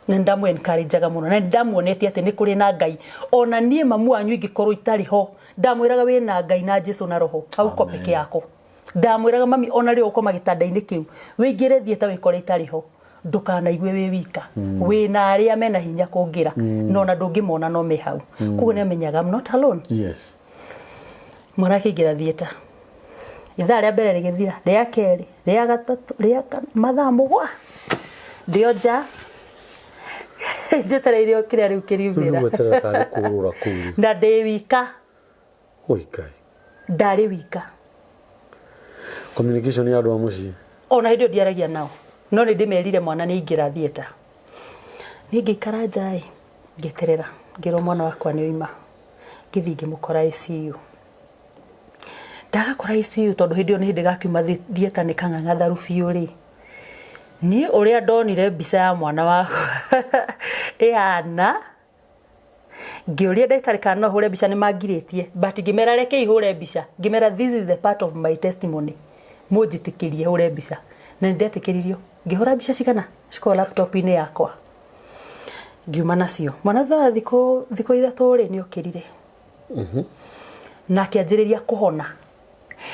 [SPEAKER 2] na nĩ ndamũ encourage-aga mũno na nĩ ndamuonetie atĩ nĩ kũrĩ na Ngai. Ona niĩ mamu wanyu ingĩkorwo itarĩ ho, ndamwĩraga wĩna Ngai na Jesu na Roho, hauko peke yako. Ndamwĩraga mami ona rĩrĩa ũgũkoma gĩtanda-inĩ kĩu, wĩingĩre theatre wĩkore itarĩ ho, ndũkanaigue wĩ wika. Wĩna arĩa mena hinya kũngĩra, na ona ndũngĩmona no me hau. Koguo nĩ amenyaga I'm not alone.
[SPEAKER 1] Yes.
[SPEAKER 2] Mwana akĩingĩra theatre. Ithaa rĩa mbere rĩgĩthira, rĩa kerĩ, rĩa gatatũ, rĩa kana, mathaa 7. Ndĩ o nja, njetereire o kĩrĩa rĩu kĩriumĩra.
[SPEAKER 1] Rĩu gweterera karĩ kũrũra kũu.
[SPEAKER 2] Na ndĩ wika.
[SPEAKER 1] Oi Ngai.
[SPEAKER 2] Ndarĩ wika.
[SPEAKER 1] Communication ya andũ a mũciĩ.
[SPEAKER 2] Ona hĩndĩ ĩyo ndiaragia nao. No nĩ ndĩmerire mwana nĩ aingĩra theatre. Niĩ ngĩikara nja ĩ, ngĩeterera, ngĩrwo mwana wakwa nĩ oima. Ngĩthiĩ ngĩmũkora ICU. Ndagakora ICU tondũ hĩndĩ ĩyo nĩ hĩndĩ gakiuma theatre nĩ kang'ang'atharu biũ rĩ, niĩ ũrĩa ndonire mbica ya mwana wakwa ĩhana, ngĩũria ndagĩtarĩ kana no hũre mbica nĩ mangirĩtie, but ngĩmera rekei hũre mbica, ngĩmera this is the part of my testimony, mũnjĩtĩkĩrie hũre mbica, na nĩ ndetĩkĩririo, ngĩhũra mbica cigana, cikoragwo laptop-inĩ yakwa, ngiuma nacio. Mwana thutha wa thikũ 3 rĩ, nĩ okĩrire. Na akĩanjĩrĩria kũhona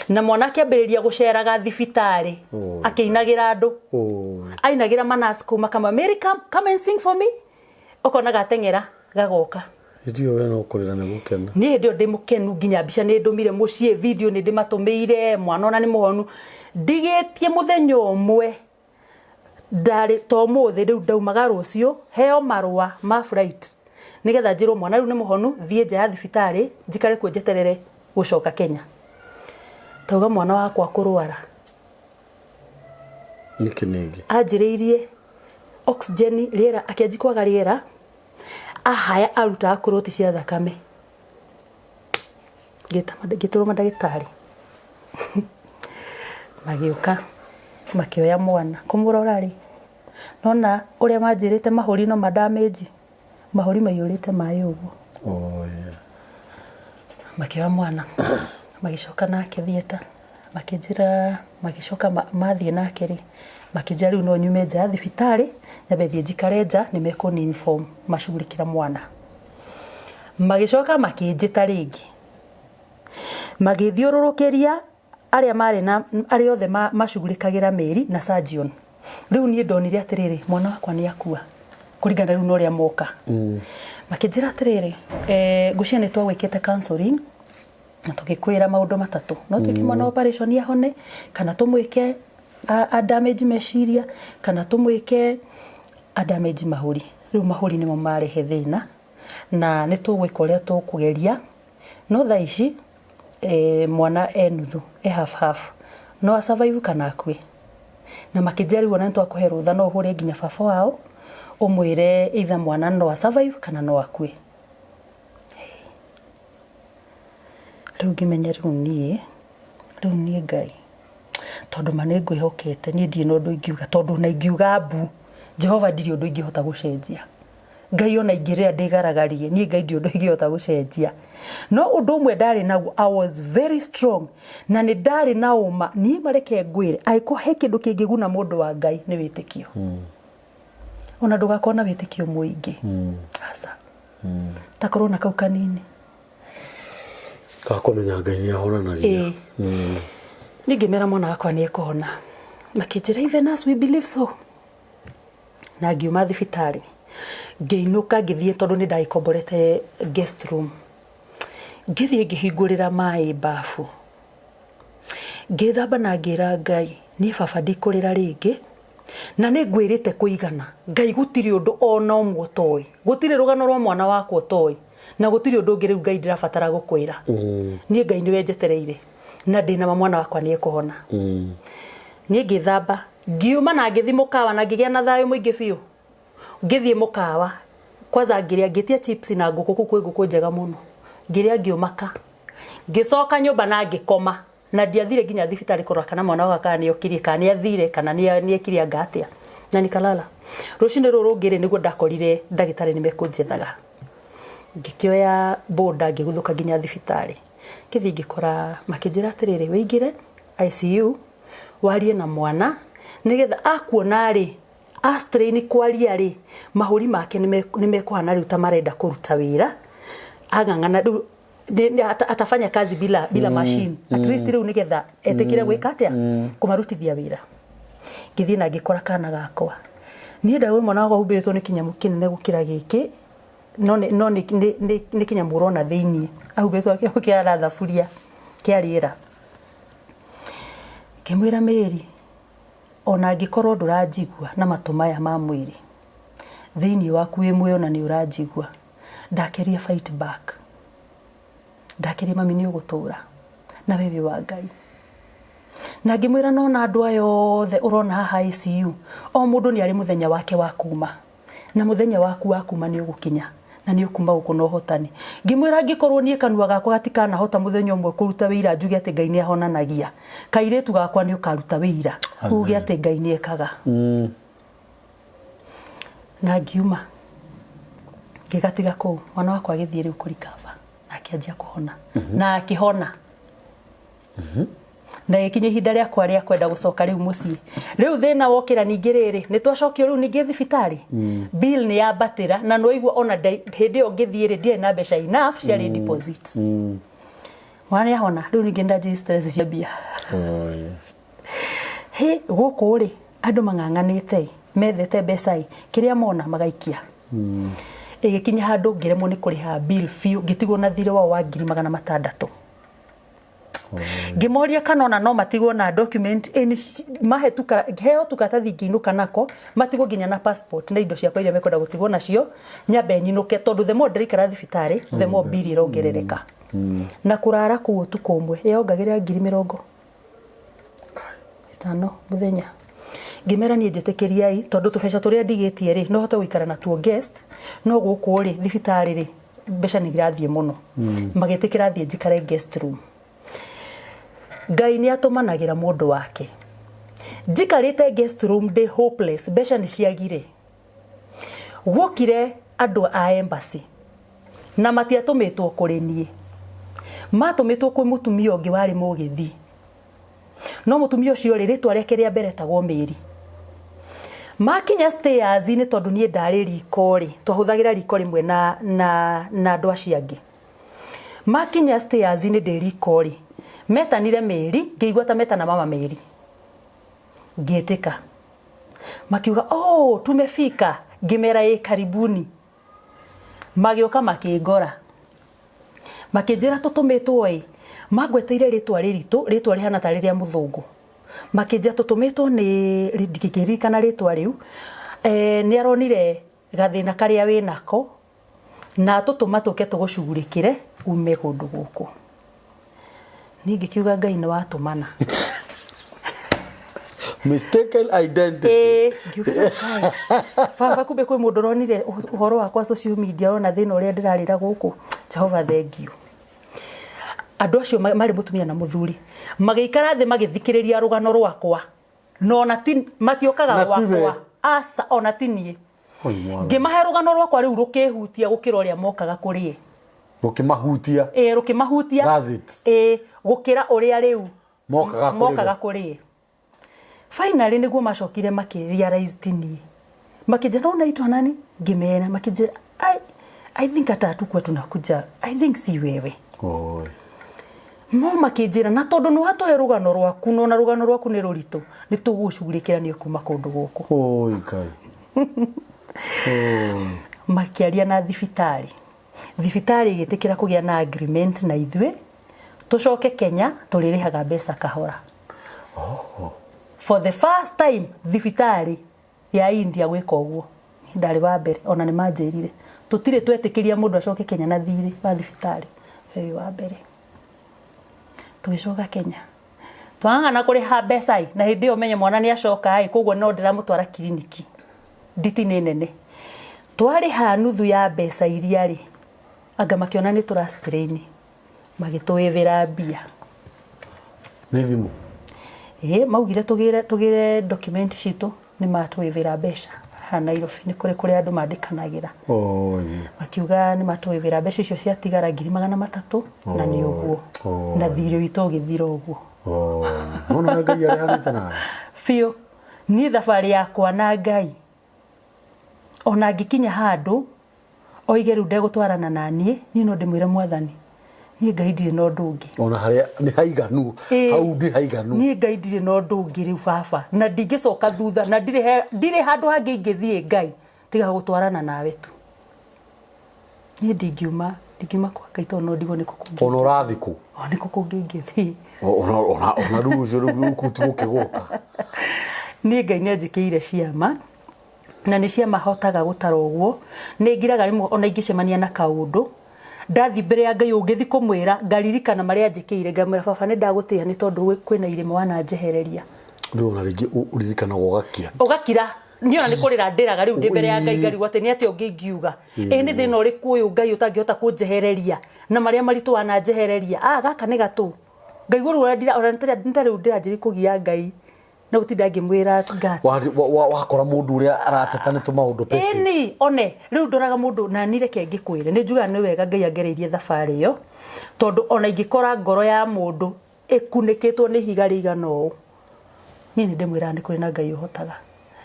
[SPEAKER 2] na mwana akĩambĩrĩria gũceraga thibitarĩ akĩinagĩra andũ ainagĩra manas kũu makama Mary come, come and sing for me ũkona gateng'era gagoka.
[SPEAKER 1] Hĩndĩ ĩyo we no kũrĩra nĩ gũkena.
[SPEAKER 2] Niĩ hĩndĩ ĩyo ndĩ mũkenu nginya mbica nĩ ndũmire mũciĩ, video nĩ ndĩmatũmĩire, mwana ona nĩ mũhonu, ndigĩtie mũthenya ũmwe ndarĩ to ũmũthĩ rĩu ndaumaga rũciũ heo marũa ma flight nĩgetha njĩrwo mwana rĩu nĩ mũhonu thiĩ nja ya thibitarĩ njikare kuo njeterere gũcoka Kenya. Tauga mwana wakwa kũrwara.
[SPEAKER 1] Nĩkĩ ningĩ?
[SPEAKER 2] Anjĩrĩirie oxygen rĩera akĩanjia kwaga rĩera ahaya arutaga kũrũti cia thakame. Ngĩtũrwo mandagĩtarĩ magĩũka makĩoya mwana kũmũrora rĩ nona ũrĩa manjĩrĩte mahũri no mandamĩnji mahũri maiyũrĩte maĩ ũguo.
[SPEAKER 1] Oh, yeah.
[SPEAKER 2] Makĩoya mwana magĩcoka nake theatre makĩnjĩra magĩcoka mathiĩ nake rĩ makĩnjĩra rĩu no nyume nja ya thibitarĩ nyambe thiĩ njikare nja nĩ mekũni inform macugurikĩra mwana. Magĩcoka makĩnjĩta rĩngĩ magĩthiũrũrũkĩria arĩa marĩ na arĩa othe macugurikagĩra Mary na surgeon. Rĩu niĩ ndonire atĩrĩrĩ mwana wakwa nĩ akua kũringana rĩu na ũrĩa moka. Makĩnjĩra atĩrĩrĩ ngwĩciria nĩ twagwĩkĩte counseling na tũgĩkwĩra maũndũ matatũ, no twĩke mwana operation ahone kana tũmwĩke a damage meciria kana tũmwĩke a damage mahũri. Rĩu mahũri nĩmo marehe thĩna na nĩ tũgwĩka ũrĩa tũkũgeria no thaa ici mwana e nuthu e half half no a survive kana akue. Na makĩnjĩra rĩu ona nĩ twakũhe rũtha no ũhũre nginya baba wao ũmwĩre either mwana no a survive kana no akue. Rĩu ngĩmenya rĩu niĩ Ngai tondũ ma nĩ ngwĩhokete niĩ ndirĩ na ũndũ ingiuga tondũ ona ingiuga mbu Jehova ndirĩ ũndũ ingĩhota gũcenjia. Ngai ona ingĩrĩra ndĩgaragarie niĩ Ngai ndirĩ ũndũ ingĩhota gũcenjia. No ũndũ ũmwe ndarĩ naguo I was very strong na nĩ ndarĩ na ũma niĩ mareke ngwĩre angĩkorwo he kĩndũ kĩngĩguna mũndũ wa Ngai nĩ wĩtĩkio. Ona ndũgakorwo na wĩtĩkio mũingĩ. Aca. Ta korwo na kau kanini.
[SPEAKER 1] Gakũmenya Ngai nĩ ahonanagia.
[SPEAKER 2] Niĩ ngĩmera mwana wakwa nĩ ekũhona. Makĩnjĩra even us we believe so. Na ngiuma thibitarĩ ngĩinũka ngĩthiĩ tondũ nĩ ndagĩkomborete guest room. Ngĩthiĩ ngĩhingũrĩra maĩ bafu. Ngĩthamba na ngĩra Ngai niĩ baba ndikũrĩra rĩngĩ na nĩ ngwĩrĩte kũigana. Ngai gũtirĩ ũndũ ona ũmwe ũtoĩ. Gũtirĩ rũgano rwa mwana wakwa ũtoĩ. Na gũtirĩ ũndũ ũngĩ rĩu Ngai ndĩrabatara gũkwĩra. Niĩ Ngai nĩwe njetereire na ndĩna ma mwana wakwa nĩ ekũhona. Niĩ ngĩthamba ngiuma na ngĩthiĩ mũkawa na ngĩgĩa na thayũ mũingĩ biũ. Ngĩthiĩ mũkawa kwanza ngĩrĩa ngĩtia chips na ngũkũ kũu kwĩ ngũkũ njega mũno. Ngĩrĩa ngĩũmaka. Ngĩcoka nyũmba na ngĩkoma na ndiathire nginya thibitarĩ kũrora kana mwana wakwa kana nĩ okirie kana nĩ athire kana nĩ ekire anga atĩa na nikalala. Rũcinĩ rũrũ rũngĩ rĩ nĩguo ndakorire ndagĩtarĩ nĩ mekũnjethaga. Ngĩkĩoya boda ngĩguthũka nginya thibitarĩ. Ngĩthiĩ ngĩkora makĩnjĩra atĩrĩrĩ wĩingĩre ICU warie na mwana nĩgetha akuona rĩ a strain kwaria rĩ mahũri make nĩ mekũhana rĩu ta marenda kũruta wĩra ang'ang'ana rĩu atafanya kazi bila machine at least rĩu nĩgetha etĩkĩre gwĩka atĩa kũmarutithia wĩra. Ngĩthiĩ na ngĩkora kana gakwa. Niĩ ndauga mwana wakwa humbĩrĩtwo nĩ kĩnyamũ kĩnene gũkĩra gĩkĩ no nĩ kĩnyamũ ũrona thĩiniĩ ahumbĩrĩtwo na kĩnyamũ kĩhana thaburia kĩa rĩera. Ngĩmwĩra Mary ona angĩkorwo ndũranjigua na matũ maya ma mwĩrĩ thĩiniĩ waku wĩ muoyo na nĩ ũranjigua ndakeria fight back. Ndakeria mami nĩ ũgũtũra na we wĩ wa Ngai. Na ngĩmwĩra nona andũ aya othe ũrona haha ICU o mũndũ nĩ arĩ mũthenya wake wa kuma na mũthenya waku wa kuma nĩ ũgũkinya Na nĩ ũkuma gũkũ na ũhotani. Ngĩmwĩra angĩkorwo niĩ kanua gakwa gatikanahota mũthenya ũmwe kũruta wĩira njuge atĩ Ngai nĩ ahonanagia, kairĩtu gakwa nĩ ũkaruta wĩira uge atĩ Ngai nĩ ekaga. Na ngiuma ngĩgatiga kũu, mwana wakwa agĩthiĩ rĩu kũrikaba na akĩanjia kũhona na akĩhona. Na gĩkinya ihinda rĩakwa rĩa kwenda gũcoka rĩu mũciĩ. Rĩu thĩna wokĩra ningĩ rĩrĩ, nĩ twacokio rĩu ningĩ thibitarĩ, bill nĩ yambatĩra na nĩwaigua ona hĩndĩ ĩyo ngĩthiĩ rĩ, ndiarĩ na mbeca enough ciarĩ deposit. Mwana nĩ ahona, rĩu ningĩ ndanjirie stress cia mbia. Hĩ, gũkũ rĩ, andũ mang'ang'anĩte ĩ, methete mbeca ĩ, kĩrĩa mona magaikia. Ĩgĩkinya handũ ngĩremwo nĩ kũrĩha bill biũ, ngĩtigwo na thirĩ wao wa 600,000. Ngĩmoria kana ona no matigwo na document ĩ, mahe heo tũkaratathi ngĩinũka nako, matigwo nginya na passport na indo ciakwa iria mekwenda gũtigwo nacio, nyambe nyinũke tondũ the more ndĩraikara thibitarĩ, the more bill ĩrongerereka. Na kũrara kũu ũtukũ ũmwe yongagĩrĩra 50,000 mũthenya. Ngĩmera niĩ njĩtĩkĩriai tondũ tũbeca tũrĩa ndigĩtie rĩ, no hote gũikara natuo guest, no gũkũ rĩ, thibitarĩ rĩ, mbeca nĩ irathiĩ mũno. Magĩtĩkĩra thiĩ njikare guest room. Ngai nĩ atũmanagĩra mũndũ wake. Njikarĩte guest room ndĩ hopeless, mbeca nĩ ciagire. Guokire andũ a embassy na matiatũmĩtwo kũrĩ niĩ. Matũmĩtwo kwĩ mũtumia ũngĩ warĩ mũgĩthi. No mũtumia ũcio rĩ, rĩtwa rĩake rĩa mbere etagwo Mary. Makinya stairs nĩ tondũ niĩ ndarĩ riko rĩ, twahũthagĩra riko rĩmwe na, na, na andũ acio angĩ. Makinya stairs nĩ ndĩ riko rĩ, metanire Mary, ngĩigua ta metana mama Mary. Ngĩtĩka. Makiuga, oh, tumefika. Ngĩmera ĩ karibuni. Magĩũka makĩngora. Makĩnjĩra tũtũmĩtwo ĩ, mangweteire rĩtwa rĩritũ, rĩtwa rĩhana tarĩ rĩa mũthũngũ. Makĩnjĩra tũtũmĩtwo nĩ, ndingĩririkana rĩtwa rĩu, nĩ aronire gathĩna karĩa wĩnako, na atũtũma tũke tũgũcugurĩkĩre ume kũndũ gũkũ. Niĩ ngĩkiuga Ngai nĩ watũmana.
[SPEAKER 1] Mistaken identity.
[SPEAKER 2] Ĩĩ, ngiuga Ngai. Baba kumbe kwĩ mũndũ ũronire ũhoro wakwa social media ona thĩna ũrĩa ndĩrarĩra gũkũ. Jehova thank you. Andũ acio marĩ mũtumia na mũthuri magĩikara thĩ magĩthikĩrĩria rũgano rwakwa no ona ti matiokaga
[SPEAKER 1] Na tiwe.
[SPEAKER 2] gwakwa aca ona ti niĩ.
[SPEAKER 1] Oi, mwathani.
[SPEAKER 2] Ngĩmahe rũgano rwakwa rĩu rũkĩhutia gũkĩra ũrĩa mokaga kũrĩ ĩ.
[SPEAKER 1] Rũkĩmahutia.
[SPEAKER 2] Ĩĩ, rũkĩmahutia.
[SPEAKER 1] That's it.
[SPEAKER 2] Ĩĩ, gũkĩra ũrĩa rĩu
[SPEAKER 1] Mokaga kũrĩ
[SPEAKER 2] mokaga
[SPEAKER 1] we.
[SPEAKER 2] kũrĩ ĩ. Finally nĩguo macokire makĩ realize ti niĩ. Makĩnjĩra unaitwa nani? Ngĩmera makĩnjĩra I think hata hatukuwa tunakuja. I think si wewe.
[SPEAKER 1] Oi.
[SPEAKER 2] No makĩnjĩra na tondũ nĩ watũhe rũgano rwaku no na rũgano rwaku nĩ rũritũ nĩ tũgũcugurĩkĩra nĩ kuma kũndũ gũkũ.
[SPEAKER 1] Oi Ngai. Oi.
[SPEAKER 2] Makĩaria na thibitarĩ. Thibitarĩ ĩgĩtĩkĩra kũgĩa na agreement na ithuĩ tũcoke Kenya tũrĩrĩhaga mbeca kahora.
[SPEAKER 1] Oh.
[SPEAKER 2] For the first time thibitarĩ ya India gwĩka ũguo. Niĩ ndarĩ wa mbere ona nĩ manjĩrire tũtirĩ twetĩkĩria mũndũ acoke Kenya na thirĩ wa thibitarĩ. We wĩ wa mbere. Tũgĩcoka Kenya. Twang'ang'ana kũrĩha mbeca ĩ, na hĩndĩ ĩyo ũmenye mwana nĩ acoka ĩ, koguo no ndĩramũtwara kiriniki. Nditi nĩ nene. Twarĩha nuthu ya mbeca iria rĩ, anga makĩona nĩ tũra strain, magĩtũĩvĩra mbia.
[SPEAKER 1] Nĩ thimũ?
[SPEAKER 2] Ĩĩ, maugire tũgĩre, tũgĩre document citũ, nĩ matũĩvĩra mbeca. Haha Nairobi nĩ kũrĩ kũrĩa andũ mandĩkanagĩra. Makiuga nĩ matũĩvĩra mbeca icio ciatigara 300,000 na nĩ ũguo. Na thirĩ witũ ũgĩthira ũguo.
[SPEAKER 1] Nona Ngai arehanĩte nawe.
[SPEAKER 2] Biũ. Niĩ thabarĩ yakwa na Ngai, ona ngĩkinya handũ, oige rĩu ndegũtwarana na niĩ, niĩ no ndĩmwĩre Mwathani, niĩ Ngai ndirĩ na ũndũ ũngĩ.
[SPEAKER 1] Ona harĩa nĩ haiganu, hau nĩ haiganu.
[SPEAKER 2] Niĩ Ngai ndirĩ na ũndũ ũngĩ rĩu baba, na ndingĩcoka thutha, na ndirĩ handũ hangĩ ingĩthiĩ Ngai, tiga gũtwarana nawe tu. Niĩ ndingiuma, ndingiuma kwa Ngai tondũ no ndigwo nĩkũ kũngĩ.
[SPEAKER 1] Ona ũrathiĩ kũ?
[SPEAKER 2] O nĩkũ kũngĩ ingĩthiĩ.
[SPEAKER 1] Ona rĩu ũcio rĩu kũu ti gũkĩgũka.
[SPEAKER 2] Niĩ Ngai nĩ anjĩkĩire ciama, na nĩ ciama hotaga gũtara ũguo. Nĩ ngiraga rĩmwe ona ingĩcemania na kaũndũ, ndathiĩ mbere ya Ngai ũngĩthiĩ kũmwĩra, ngaririkana marĩa anjĩkĩire, ngamwĩra baba nĩ ndagũtĩĩa nĩ tondũ kwĩna irĩma wananjehereria.
[SPEAKER 1] Rĩu ona rĩngĩ ũririkanaga ũgakira.
[SPEAKER 2] Ũgakira. Niĩ ona nĩ kũrĩra ndĩraga rĩu ndĩ mbere ya Ngai, ngarigwo atĩ nĩ atĩa ũngĩ ingiuga. Ĩ nĩ thĩna ũrĩkũ ũyũ Ngai ũtangĩhota kũnjehereria na marĩa maritũ wananjehereria? Ah, gaka nĩ gatũ. Ngaigua rĩu ona ndira ona nĩ ta rĩu ndĩranjĩrĩria kũgia Ngai na gũtinda ngĩmwĩra ngati.
[SPEAKER 1] Wakora mũndũ ũrĩa arateta nĩ tũmaũndũ petty.
[SPEAKER 2] Ĩni, one rĩu ndoraga mũndũ na niĩ reke ngĩkwĩre, nĩ njugaga nĩ wega Ngai angereirie thabarĩ ĩyo, tondũ ona ingĩkora ngoro ya mũndũ ĩkunĩkĩtwo nĩ ihiga rĩigana ũũ, niĩ nĩ ndĩmwĩraga nĩ kũrĩ na Ngai ũhotaga,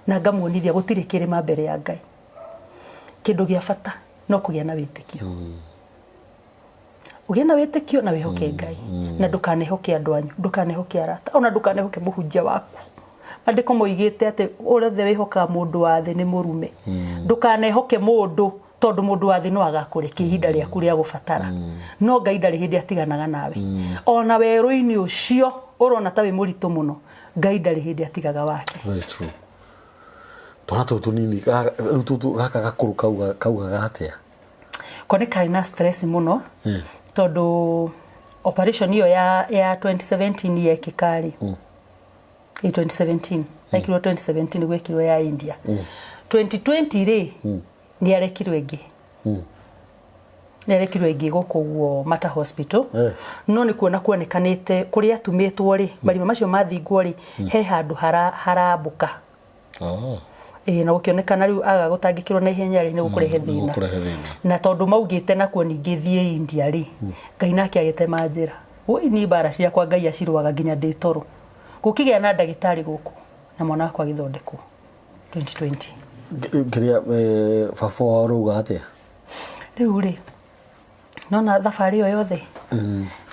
[SPEAKER 2] na ngamuonithia gũtirĩ kĩrĩma mbere ya Ngai. Kĩndũ gĩa bata no kũgĩa na wĩtĩkio. Ũgĩe na wĩtĩkio na wĩhoke Ngai, na ndũkanehoke andũ anyu, ndũkanehoke arata, ona ndũkanehoke mũhunjia waku. Maandĩko moigĩte atĩ ũrĩa othe wĩhokaga mũndũ wa thĩ nĩ mũrume. Ndũkanehoke mũndũ tondũ mũndũ wa thĩ no agakũrekia ihinda rĩaku rĩa gũbatara. No Ngai ndarĩ hĩndĩ atiganaga nawe. Ona werũ-inĩ ũcio ũrona ta wĩ mũritũ mũno, Ngai ndarĩ hĩndĩ atigaga wake.
[SPEAKER 1] Very true. Twana tũtũ tũnini, rĩu tũtũ gaka gakũrũ kaugaga atĩa?
[SPEAKER 2] Ko nĩ karĩ na stress mũno, tondũ operation ĩyo ya 2017 yekĩka rĩ, 2017 ekirwo 2017 nĩguo ekirwo ya India. 2020 rĩ, nĩ arekirwo ĩngĩ, nĩ arekirwo ĩngĩ gũkũ ũguo Mata Hospital. No nĩ kuona kuonekanĩte kũrĩa atumĩtwo rĩ, marima macio mathingwo rĩ, he handũ harambũka. Ĩĩ, na gũkĩonekana rĩu aga gũtangĩkĩrwo na ihenya rĩ, nĩ gũkũrehe thĩna.
[SPEAKER 1] Gũkũrehe thĩna.
[SPEAKER 2] Na tondũ maugĩte nakuo ningĩ thiĩ India rĩ, Ngai nake agĩtema njĩra. Woi niĩ mbara ciakwa Ngai acirũaga nginya ndĩ toro. Gũkĩgĩa na ndagĩtarĩ gũkũ na mwana wakwa agĩthondekwo 2020.
[SPEAKER 1] Kĩrĩa baba wao ũrauga atĩa?
[SPEAKER 2] Rĩu rĩ, nona thabarĩ ĩyo yothe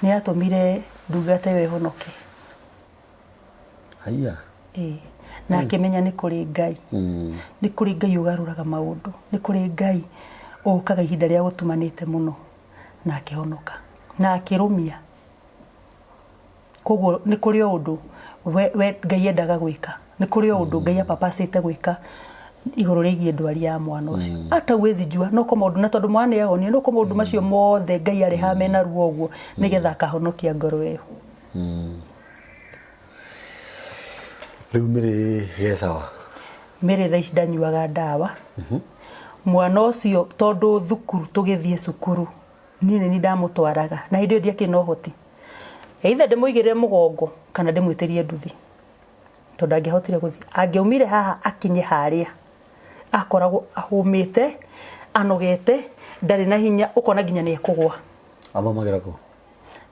[SPEAKER 2] nĩ yatũmire ndungata ĩyo ĩhonoke.
[SPEAKER 1] Haiya.
[SPEAKER 2] Ĩĩ. Na akĩmenya nĩ kũrĩ Ngai. Nĩ kũrĩ Ngai ũgarũraga maũndũ. Nĩ kũrĩ Ngai ũkaga ihinda rĩa gũtumanĩte mũno na akĩhonoka na akĩrũmia. Koguo nĩ kũrĩ o ũndũ we Ngai endaga gwĩka. Nĩ kũrĩ o ũndũ Ngai apapacĩte gwĩka igũrũ rĩgiĩ ndwari ya mwana ũcio. Hata huwezi jua no ko maũndũ, na tondũ mwana nĩ ahonio, no ko maũndũ macio mothe Ngai arehaga mena ruo ũguo nĩgetha akahonokia ngoro ĩyo.
[SPEAKER 1] Rĩu mĩrĩ ge sawa?
[SPEAKER 2] Mĩrĩ thaa ici ndanyuaga ndawa. Mwana ũcio tondũ thukuru tũgĩthiĩ cukuru niĩ nĩ niĩ ndamũtwaraga, na hĩndĩ ĩyo ndiakĩrĩ na ũhoti, either ndĩmũigĩrĩre mũgongo kana ndĩmwĩtĩrie nduthi, tondũ ndangĩahotire gũthiĩ. Angĩaumire haha akinye harĩa, akoragwo ahũmĩte, anogete, ndarĩ na hinya, ũkona nginya nĩ ekũgwa.
[SPEAKER 1] Athomagĩra kũ?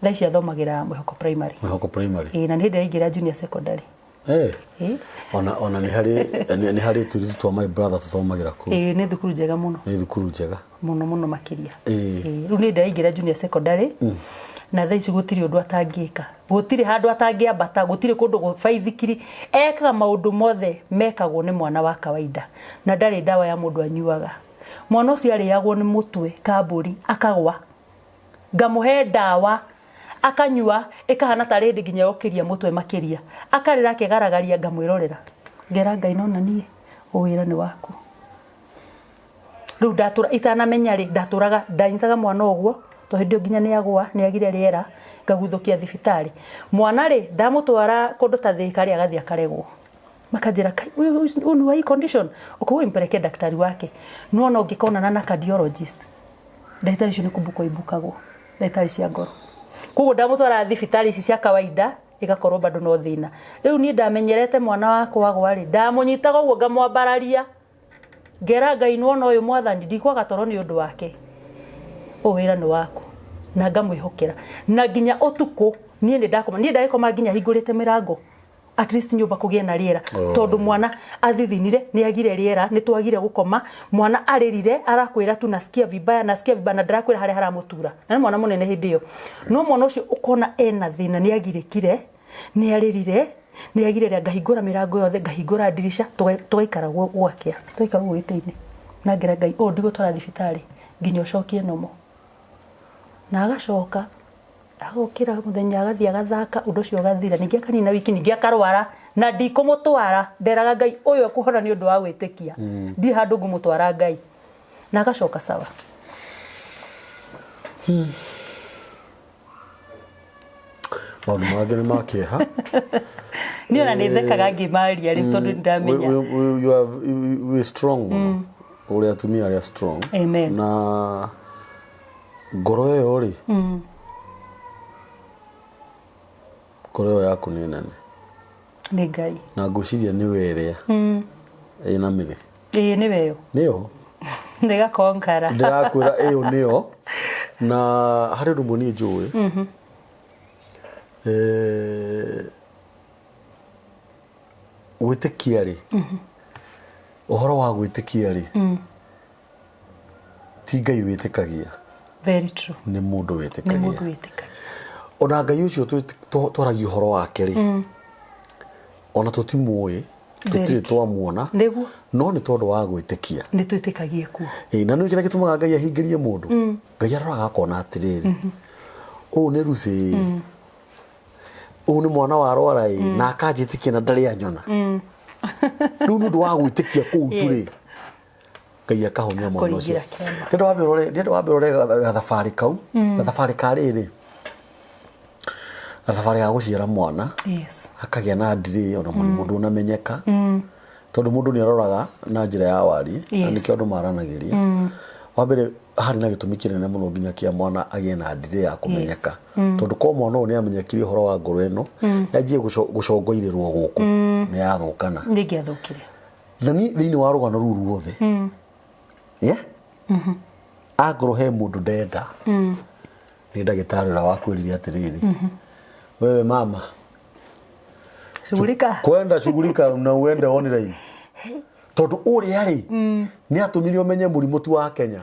[SPEAKER 2] Thaa ici athomagĩra Mwĩhoko Primary.
[SPEAKER 1] Mwĩhoko Primary.
[SPEAKER 2] Ĩĩ, na nĩ hĩndĩ araingĩra junior secondary.
[SPEAKER 1] Hey. Ona nĩ harĩ nĩ harĩ tũirĩtu twa my brother tũthomagĩra kũu.
[SPEAKER 2] Ĩĩ, nĩ thukuru njega mũno.
[SPEAKER 1] Nĩ thukuru njega.
[SPEAKER 2] Mũno mũno makĩria. Ĩĩ. Rĩu nĩ hĩndĩ araingĩra junior secondary. Na thaa ici gũtirĩ ũndũ atangĩka. Gũtirĩ handũ atangĩambata, gũtirĩ kũndũ baithikiri. Ekaga maũndũ mothe mekagwo nĩ mwana wa kawaida. Na ndarĩ ndawa ya mũndũ anyuaga. Mwana ũcio arĩagwo nĩ mũtwe kambũri, akagwa. Ngamũhe ndawa akanyua ĩkahana tarĩ hĩndĩ nginya yokĩria mũtwe makĩria. Akarĩra akegaragaria ngamwĩrorera. Ngera Ngai no na niĩ wĩra nĩ waku. Rĩu ndatũra itanamenya rĩ, ndatũraga ndanyitaga mwana ũguo tondũ hĩndĩ ĩyo nginya nĩ agwa nĩ agire rĩera ngaguthũkia thibitarĩ. Mwana rĩ, ndamũtwara kũndũ ta Thĩka rĩ, agathiĩ akaregwo. Makanjĩra kai huyu ni wa hii condition, ũkauga mpelekee daktari wake. No ona ũngĩkonana na cardiologist, ndagĩtarĩ icio nĩ kumbũkwo imbũkagwo, ndagĩtarĩ cia ngoro. Koguo ndamũtwara thibitarĩ ici cia kawaida ĩgakorwo bado no thĩna. Rĩu niĩ ndamenyerete mwana wakwa agwa rĩ, ndamũnyitaga ũguo ngamwambararia, ngera Ngai nĩwona ũyũ mwathani ndikwaga toro nĩ ũndũ wake, ũyũ wĩra nĩ waku, na ngamwĩhokera. Na nginya ũtukũ niĩ nĩ ndakoma, niĩ ndagĩkoma nginya hingũrĩte mĩrango at least nyũmba kũgĩe na rĩera, tondũ mwana athithinire nĩ agire rĩera, nĩ twagire gũkoma, mwana arĩrire arakwĩra tu nasikia vibaya, nasikia vibaya, na ndarakwĩra harĩa haramũtura, na nĩ mwana mũnene hĩndĩ ĩyo. No mwana ũcio ũkona ena thĩna, nĩ agirĩkire, nĩ arĩrire, nĩ agire rĩera, ngahingũra mĩrango yothe, ngahingũra ndirica, tũgaikara gwakĩa, tũgaikara ũguo gĩtĩ-inĩ, na ngera Ngai ũyũ ndigũtwara thibitarĩ nginya ũcokie normal. Na agacoka agokĩra mũthenya agathiĩ agathaka, ũndũ ũcio ũgathira, ningĩ akanina wiki, ningĩ akarwara, na ndikũmũtwara, nderaga Ngai ũyũ ekũhona nĩ ũndũ wa gwĩtĩkia, ndirĩ handũ ngũmũtwara Ngai, na agacoka sawa.
[SPEAKER 1] Maũndũ mangĩ nĩ ma kĩeha.
[SPEAKER 2] Niĩ ona nĩ thekaga ngĩmaria rĩu tondũ nĩ ndamenya.
[SPEAKER 1] You have, we strong mũno. Ũrĩ atumia arĩa strong.
[SPEAKER 2] Amen.
[SPEAKER 1] Na ngoro ĩyo rĩ, ngoro ĩyo yaku nĩ nene.
[SPEAKER 2] Nĩ Ngai.
[SPEAKER 1] Na ngwĩciria nĩwe ĩrĩa ĩna mĩrĩ.
[SPEAKER 2] Ĩĩ nĩwe ĩyo.
[SPEAKER 1] Nĩyo.
[SPEAKER 2] Nĩ gakonkara.
[SPEAKER 1] Ndĩrakwĩra ĩyo nĩyo. Na harĩ ũndũ ũmwe niĩ njũĩ. Gwĩtĩkia rĩ, ũhoro wa gwĩtĩkia rĩ, ti Ngai wĩtĩkagia.
[SPEAKER 2] Very true.
[SPEAKER 1] Nĩ mũndũ wĩtĩkagia.
[SPEAKER 2] Nĩ mũndũ wĩtĩkagia.
[SPEAKER 1] Ona Ngai ũcio twaragia ũhoro wake rĩ, ona tũtimũĩ, tũtirĩ twamuona,
[SPEAKER 2] nĩguo,
[SPEAKER 1] no nĩ tondũ wa gwĩtĩkia
[SPEAKER 2] nĩ twĩtĩkagie kuo.
[SPEAKER 1] Ĩĩ, na nĩ kĩrĩa gĩtũmaga Ngai ahingĩrie mũndũ. Ngai aroraga akona atĩrĩrĩ, ũũ nĩ Lucy, ũũ nĩ mwana wa rwara ĩ, na akanjĩtĩkia na ndarĩ anyona. Rĩu nĩ ũndũ wa gwĩtĩkia kũu tu rĩ, Ngai akahonia mwana ũcio.
[SPEAKER 2] Akũringĩra kĩama.
[SPEAKER 1] Ndĩrenda wambe ũrore, ndĩrenda wambe ũrore gathabarĩ kau, gathabarĩ ka rĩrĩ, gathabarĩ ga gũciara mwana. Hakagĩa na delay ona mũrimũ ndũnamenyeka. Tondũ mũndũ nĩ aroraga na njĩra ya wariĩ, na nĩkĩo andũ maranagĩria. Wa mbere harĩ na gĩtũmi kĩnene mũno nginya kĩa mwana agĩe na delay ya kũmenyeka. Tondũ korwo mwana ũyũ nĩ amenyekire ũhoro wa ngoro ĩno, yanjie gũcongoirĩrwo gũkũ, nĩ yathũkana.
[SPEAKER 2] Nĩ ĩngĩathũkire.
[SPEAKER 1] Na niĩ thĩinĩ wa rũgano rũu ruothe, yeah? Angorwo he mũndũ ndenda, nĩ ndagĩtarĩ ũrĩa wakwĩrire atĩrĩrĩ, wewe mama,
[SPEAKER 2] Shughulika.
[SPEAKER 1] Kwenda shughulika na uende online. Tondũ ũrĩa rĩ, nĩ atũmire ũmenye mũrimũ ti wa Kenya.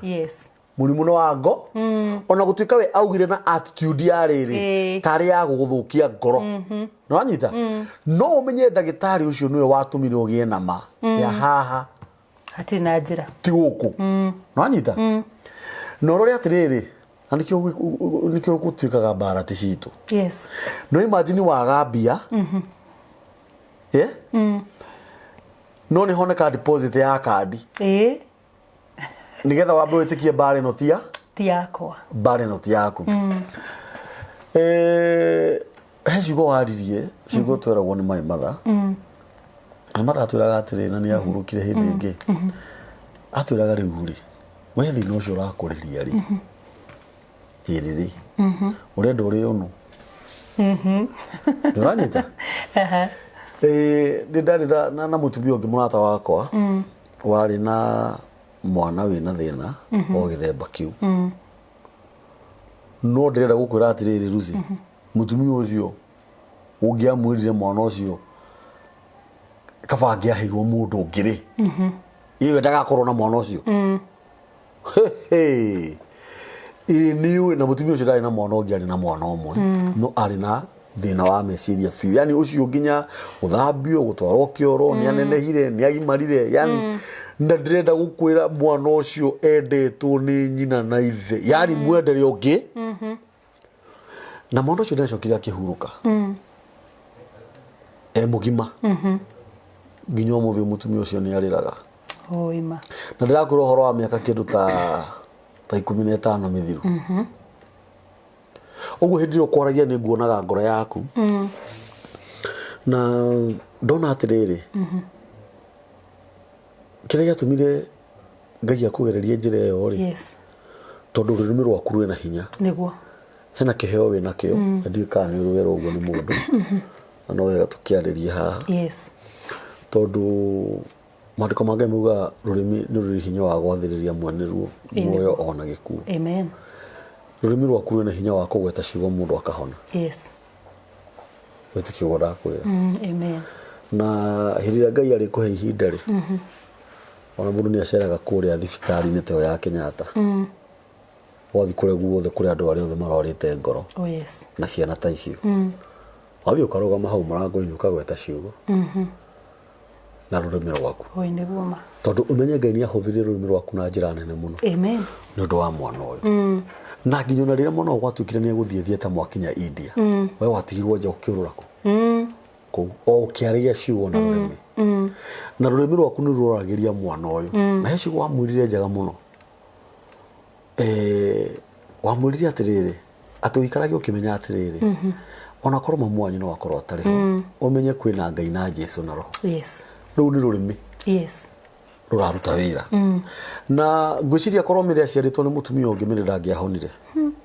[SPEAKER 1] Mũrimũ nĩ wa ngo. Ona gũtuĩka we augire na attitude ya rĩrĩ, tarĩ ya gũgũthũkia ngoro. Nĩ wanyita? No ũmenye ndagĩtarĩ ũcio nĩwe watũmire ũgĩe na ma ya haha.
[SPEAKER 2] Hatirĩ na njĩra.
[SPEAKER 1] Ti gũkũ. Nĩ wanyita? Na ũrore atĩrĩrĩ, na nĩkĩo gũtuĩkaga mbara ti citũ. No imagine waga mbia. Yeah? No nĩ honeka deposit ya kandi. Nĩgetha wambe wĩtĩkie mbara ĩno ti ya?
[SPEAKER 2] Ti yakwa.
[SPEAKER 1] Mbara ĩno ti yaku. He ciugo waririe, ciugo tweragwo nĩ my mother. My mother atwĩraga atĩrĩ, na nĩ ahurũkire hĩndĩ ĩngĩ. Atwĩraga rĩu rĩ, we thĩna ũcio ũrakũrĩria rĩ, ĩrĩ rĩ, ũrenda ũrĩ ũnũ. Nĩ ũranyita? Nĩ ndarĩ na mũtumia ũngĩ mũrata wakwa, warĩ na mwana wĩna thĩna o gĩthemba kĩu. No ndĩrenda gũkwĩra atĩrĩrĩ Lucy, mũtumia ũcio ũngĩamwĩrire mwana ũcio kaba angĩaheirwo mũndũ ũngĩ rĩ, ĩwe ndagakorwo na mwana ũcio. Ĩĩ nĩ ũĩ, na mũtumia ũcio ndarĩ na mwana ũngĩ, arĩ na mwana ũmwe, no arĩ na thĩna wa meciria biũ. Yani ũcio nginya gũthambio, gũtwarwo kĩoro, nĩ anenehire, nĩ agimarire, yani na ndĩrenda gũkwĩra mwana ũcio endetwo nĩ nyina na ithe, yani mwendere ũngĩ. Na mwana ũcio nĩacokire akĩhurũka. E mũgima. Nginya ũmũthĩ mũtumia ũcio nĩ arĩraga.
[SPEAKER 2] Oima.
[SPEAKER 1] Na ndĩrakwĩra ũhoro wa mĩaka kĩndũ ta 15 mĩthiru. Ũguo hĩndĩ ĩrĩa ũkwaragia nĩ nguonaga ngoro yaku. Na ndona atĩrĩrĩ, kĩrĩa gĩatũmire Ngai akũgererie njĩra ĩyo rĩ, tondũ rũrĩmĩ rwaku rwĩna hinya.
[SPEAKER 2] Nĩguo.
[SPEAKER 1] Hena kĩheo wĩna kĩo, na ndiũĩ kana nĩ ũrwerwo ũguo nĩ mũndũ. Na no wega tũkĩarĩrie haha. Tondũ maandĩko ma Ngai maugaga rũrĩmĩ nĩ rũrĩ hinya wa gwathĩrĩria mwene ruo, muoyo ona gĩkuũ.
[SPEAKER 2] Amen.
[SPEAKER 1] Rũrĩmĩ rwaku rwĩna hinya wa kũgweta ciugo mũndũ akahona. Wĩtĩkie ũguo ndakwĩra.
[SPEAKER 2] Amen.
[SPEAKER 1] Na hĩndĩ ĩrĩa Ngai arĩkũhe ihinda rĩ, ona mũndũ nĩ aceraga kũrĩa thibitarĩ-inĩ ta ĩyo ya Kenyatta. Wathiĩ kũrĩa guothe kũrĩa andũ arĩa othe marwarĩte ngoro.
[SPEAKER 2] Oh, yes.
[SPEAKER 1] Na ciana ta icio. Wathiĩ ũkarũgama hau mũrango-inĩ ũkagweta ciugo. Na rũrĩmĩ rwaku.
[SPEAKER 2] Oi, nĩguo ma.
[SPEAKER 1] Tondũ ũmenye Ngai nĩ ahũthĩrire rũrĩmĩ rwaku na njĩra nene mũno.
[SPEAKER 2] Amen.
[SPEAKER 1] Nĩ ũndũ wa mwana ũyũ. Na nginya ona rĩrĩa mwana ũyũ gwatuĩkire nĩ egũthiĩ thieta mwakinya India. We watigirwo nja ũkĩũrũra kũ? Kũu. O ũkĩaragia ciugo na rũrĩmĩ. Na rũrĩmĩ rwaku nĩ rũroragĩria mwana ũyũ. Na he ciugo wamwĩrire njega mũno. Wamwĩrire atĩrĩrĩ, atĩ ũikarage ũkĩmenya atĩrĩrĩ, Ona korwo mamu wanyu no akorwo atarĩ ho, ũmenye kwĩna Ngai na Jesu na Roho. Rũu nĩ rũrĩmĩ rũraruta wĩra. Na ngwĩciria korwo Mary aciarĩtwo nĩ mũtumia ũngĩ, Mary ndangĩahonire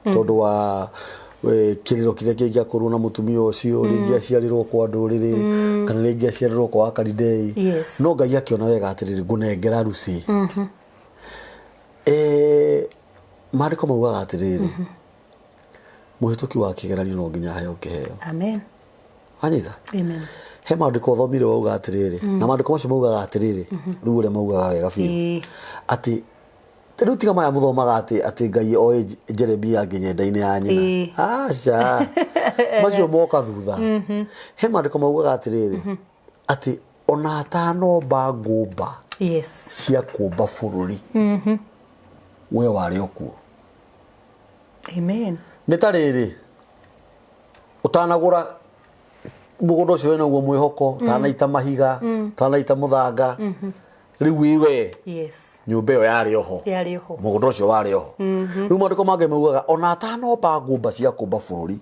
[SPEAKER 1] tondũ wa kĩrĩro kĩrĩa kĩngĩakorwo na mũtumia ũcio, rĩngĩ aciarĩrwo kwa ndũrĩrĩ kana rĩngĩ aciarĩrwo kwa Akalidei. No Ngai akĩona wega atĩrĩrĩ, ngũnengera Lucy. Maandĩko maugaga atĩrĩrĩ, mũhĩtũki wa kĩgeranio no nginya aheo kĩheo.
[SPEAKER 2] Amen.
[SPEAKER 1] Anyita?
[SPEAKER 2] Amen.
[SPEAKER 1] He maandĩko ũthomire wauga atĩrĩrĩ, na maandĩko macio maugaga atĩrĩrĩ, rĩu ũrĩa maugaga wega biũ, atĩ rĩu tiga maya mũthomaga atĩ atĩ Ngai oĩ Jeremia nginya nda-inĩ ya nyina. Aca, macio moka thutha. He maandĩko maugaga atĩrĩrĩ, atĩ ona atanomba ngũmba cia kũmba bũrũri, we warĩ o kuo.
[SPEAKER 2] Amen.
[SPEAKER 1] Nĩ ta rĩrĩ, ũtanagũra mũgũnda ũcio wĩna guo mwĩhoko, ũtanaita mahiga, ũtanaita mũthanga, rĩu wĩ we nyũmba ĩyo yarĩ oho,
[SPEAKER 2] Yarĩ oho.
[SPEAKER 1] Mũgũnda ũcio warĩ oho. Rĩu maandĩko mangĩ maugaga ona atanomba ngũmba cia kũmba bũrũri,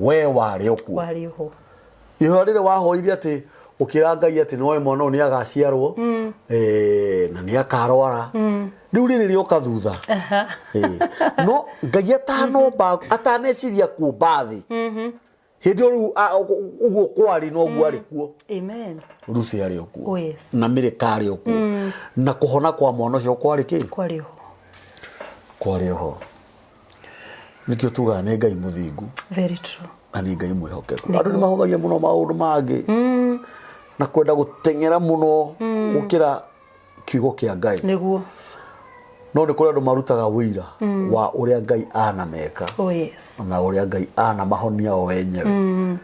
[SPEAKER 1] we warĩ o kuo.
[SPEAKER 2] Warĩ oho.
[SPEAKER 1] Ihoya rĩrĩ wahoire atĩ ũkĩra Ngai atĩ nĩwoĩ mwana ũyũ nĩ agaciarwo, na nĩ akarwara, rĩu rĩrĩ rĩoka thutha. No Ngai atanomba, ataneciria kũmba thĩ, hĩndĩ ĩyo rĩu ũguo kwarĩ noguo arĩ kuo.
[SPEAKER 2] Amen.
[SPEAKER 1] Lucy arĩ o kuo.
[SPEAKER 2] Oh, yes.
[SPEAKER 1] Na Mĩrĩka arĩ o kuo. Na kũhona kwa mwana ũcio kwarĩ kĩ?
[SPEAKER 2] Kwarĩ oho.
[SPEAKER 1] Kwarĩ oho. Nĩkĩo tugaga nĩ Ngai mũthingu.
[SPEAKER 2] Very true.
[SPEAKER 1] Na nĩ Ngai mwĩhokeku. Andũ nĩ mahũthagia mũno maũndũ mangĩ na kwenda gũteng'era mũno gũkĩra kiugo kĩa Ngai.
[SPEAKER 2] Nĩguo.
[SPEAKER 1] No nĩ kũrĩ andũ marutaga ũira wa ũrĩa Ngai anameka.
[SPEAKER 2] Oh, yes.
[SPEAKER 1] Na ũrĩa Ngai anamahonia o wenyewe.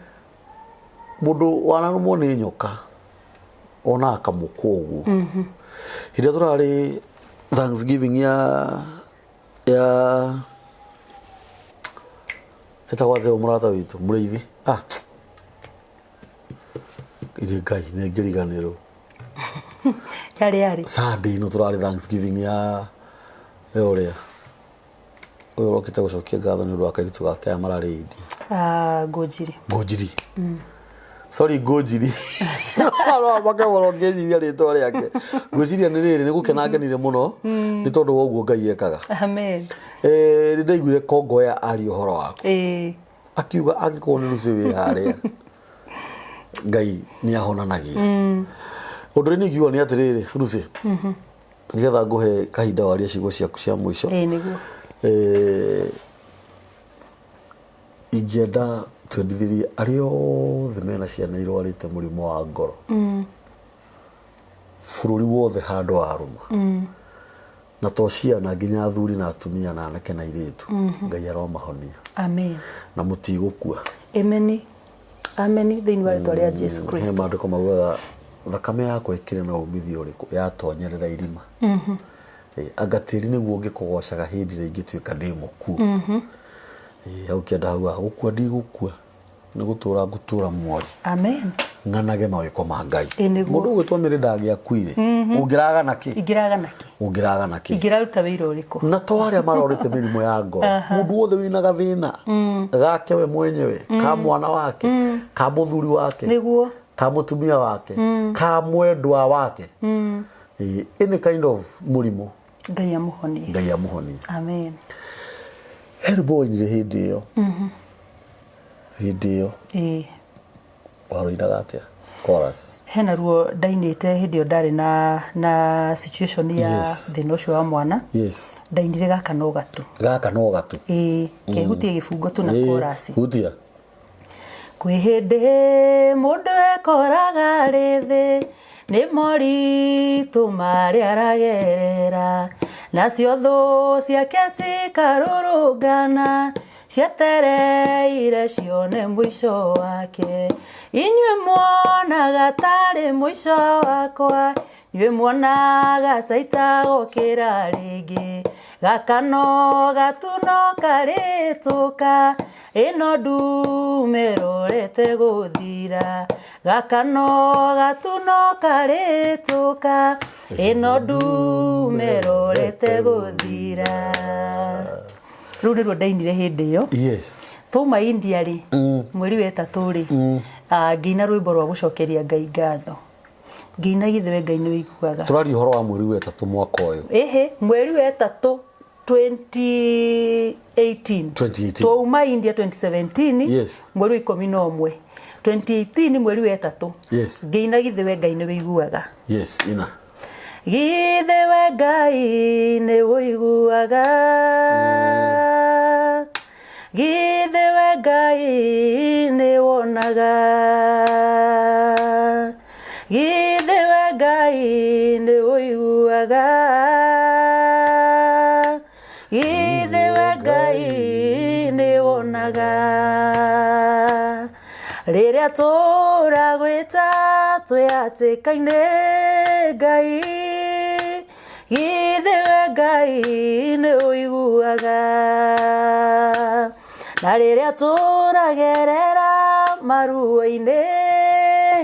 [SPEAKER 1] Mũndũ wanarũmwo nĩ nyoka ona akamũkwo ũguo. Hĩndĩ ĩrĩa tũrarĩ Thanksgiving ya ĩtagwo atĩa mũrata witũ mũrĩithi, irĩ Ngai nĩ ngĩriganĩrwo.
[SPEAKER 2] Yarĩ yarĩ.
[SPEAKER 1] Sunday ĩno tũrarĩ Thanksgiving ya ũrĩa ũyũ ũrokĩte gũcokia ngatho nĩ ũndũ wa kairĩtu gake aya mararĩ India.
[SPEAKER 2] Ngũnjiri.
[SPEAKER 1] Ngũnjiri. Sorry, Ngũnjiri. No make mũno ngĩciria rĩtwa rĩake. Ngwĩciria nĩ rĩrĩ, nĩ gũkena ngenire mũno nĩ tondũ wa ũguo Ngai ekaga.
[SPEAKER 2] Amen.
[SPEAKER 1] Nĩ ndaiguire Kongoya aria ũhoro waku. Akiuga angĩkorwo nĩ Lucy wĩ harĩa, Ngai nĩ ahonanagia. Ũndũ ũrĩa niĩ ingiuga nĩ atĩrĩrĩ, Lucy, nĩgetha ngũhe kahinda warie ciugo ciaku cia mũico.
[SPEAKER 2] Nĩguo.
[SPEAKER 1] Ingĩenda twendithĩrie arĩa othe mena ciana irwarĩte mũrimũ wa ngoro, bũrũri wothe handũ warũma, na to ciana, nginya athuri na atumia na anake na airĩtu, Ngai aromahonia.
[SPEAKER 2] Amen.
[SPEAKER 1] Na mũtigũkua.
[SPEAKER 2] Amen. Amen thĩinĩ wa rĩtwa rĩa Jesu
[SPEAKER 1] He
[SPEAKER 2] Kristo.
[SPEAKER 1] maandĩko maugaga thakame yakwa ĩkĩrĩ na umithio ũrĩkũ yatonyerera irima. Anga tĩri nĩguo ũngĩkũgocaga hĩndĩ ĩrĩa ingĩtuĩka ndĩ mũkuũ. Hau kĩanda haugaga gũkua ndigũkua, nĩ gũtũra ngũtũra muoyo.
[SPEAKER 2] Amen.
[SPEAKER 1] Ng'anage mawĩko ma Ngai.
[SPEAKER 2] Nĩguo.
[SPEAKER 1] Mũndũ ũgwĩtwo Mary ndangĩakuire. Ũngĩragana kĩ?
[SPEAKER 2] Ingĩragana kĩ?
[SPEAKER 1] Ũngĩragana kĩ?
[SPEAKER 2] Ingĩraruta wĩra ũrĩkũ?
[SPEAKER 1] Na to arĩa marorĩte mĩrimũ ya ngoro. Mũndũ wothe wĩna gathĩna gake we mwenyewe, ka mwana wake, ka mũthuri wake,
[SPEAKER 2] Nĩguo.
[SPEAKER 1] ka mũtumia wake, ka mwendwa wake. Any kind of mũrimũ.
[SPEAKER 2] Ngai amũhonie.
[SPEAKER 1] Ngai amũhonie.
[SPEAKER 2] Amen.
[SPEAKER 1] He rwĩmbo wainire hĩndĩ ĩyo. Hĩndĩ ĩyo. Warũinaga atĩa? Chorus.
[SPEAKER 2] Hena ruo ndainĩte hĩndĩ ĩyo ndarĩ na situation ya thĩna ũcio wa mwana. Ndainire gaka no gatu.
[SPEAKER 1] Gaka no gatu.
[SPEAKER 2] Kehutie gĩbungo tu na chorus.
[SPEAKER 1] Hutia.
[SPEAKER 2] Kwĩ hĩndĩ mũndũ ekoraga arĩ thĩ, nĩ moritũ marĩa aragerera, nacio thũ ciake cikarũrũngana, cietereire cione mũico wake. Inyuĩ muonaga tarĩ mũico wakwa, inyuĩ muonaga ta itagũkĩra rĩngĩ, gaka no gatu no karĩtũka, ĩno ndume ĩrorete gũthira, gaka no gatu no karĩtũka, ĩno ndume ĩrorete gũthira. Rũu nĩruo ndainire hĩndĩ ĩyo. Twauma India rĩ, mweri wa ĩtatũ rĩ, ngĩina rwĩmbo rwa gũcokeria Ngai ngatho. Ngĩina githĩ we Ngai nĩ ũiguaga.
[SPEAKER 1] Tũraria ũhoro wa mweri wa ĩtatũ mwaka ũyũ.
[SPEAKER 2] Ĩhĩ, mweri wa ĩtatũ 2018.
[SPEAKER 1] 2018.
[SPEAKER 2] Twauma India 2017,
[SPEAKER 1] Yes.
[SPEAKER 2] mweri wa 11. 2018 mweri wa ĩtatũ.
[SPEAKER 1] Yes.
[SPEAKER 2] Ngĩina githĩ we Ngai nĩ ũiguaga.
[SPEAKER 1] Yes, ina.
[SPEAKER 2] Githĩ we Ngai nĩ ũiguaga. Githĩ we Ngai nĩ wonaga. Githĩ we Ngai nĩ ũiguaga. Githĩ we Ngai nĩ wonaga. Rĩrĩa tũragwĩta twĩ hatĩka-inĩ Ngai, githĩ we Ngai nĩ ũiguaga. Na rĩrĩa tũragerera maruo-inĩ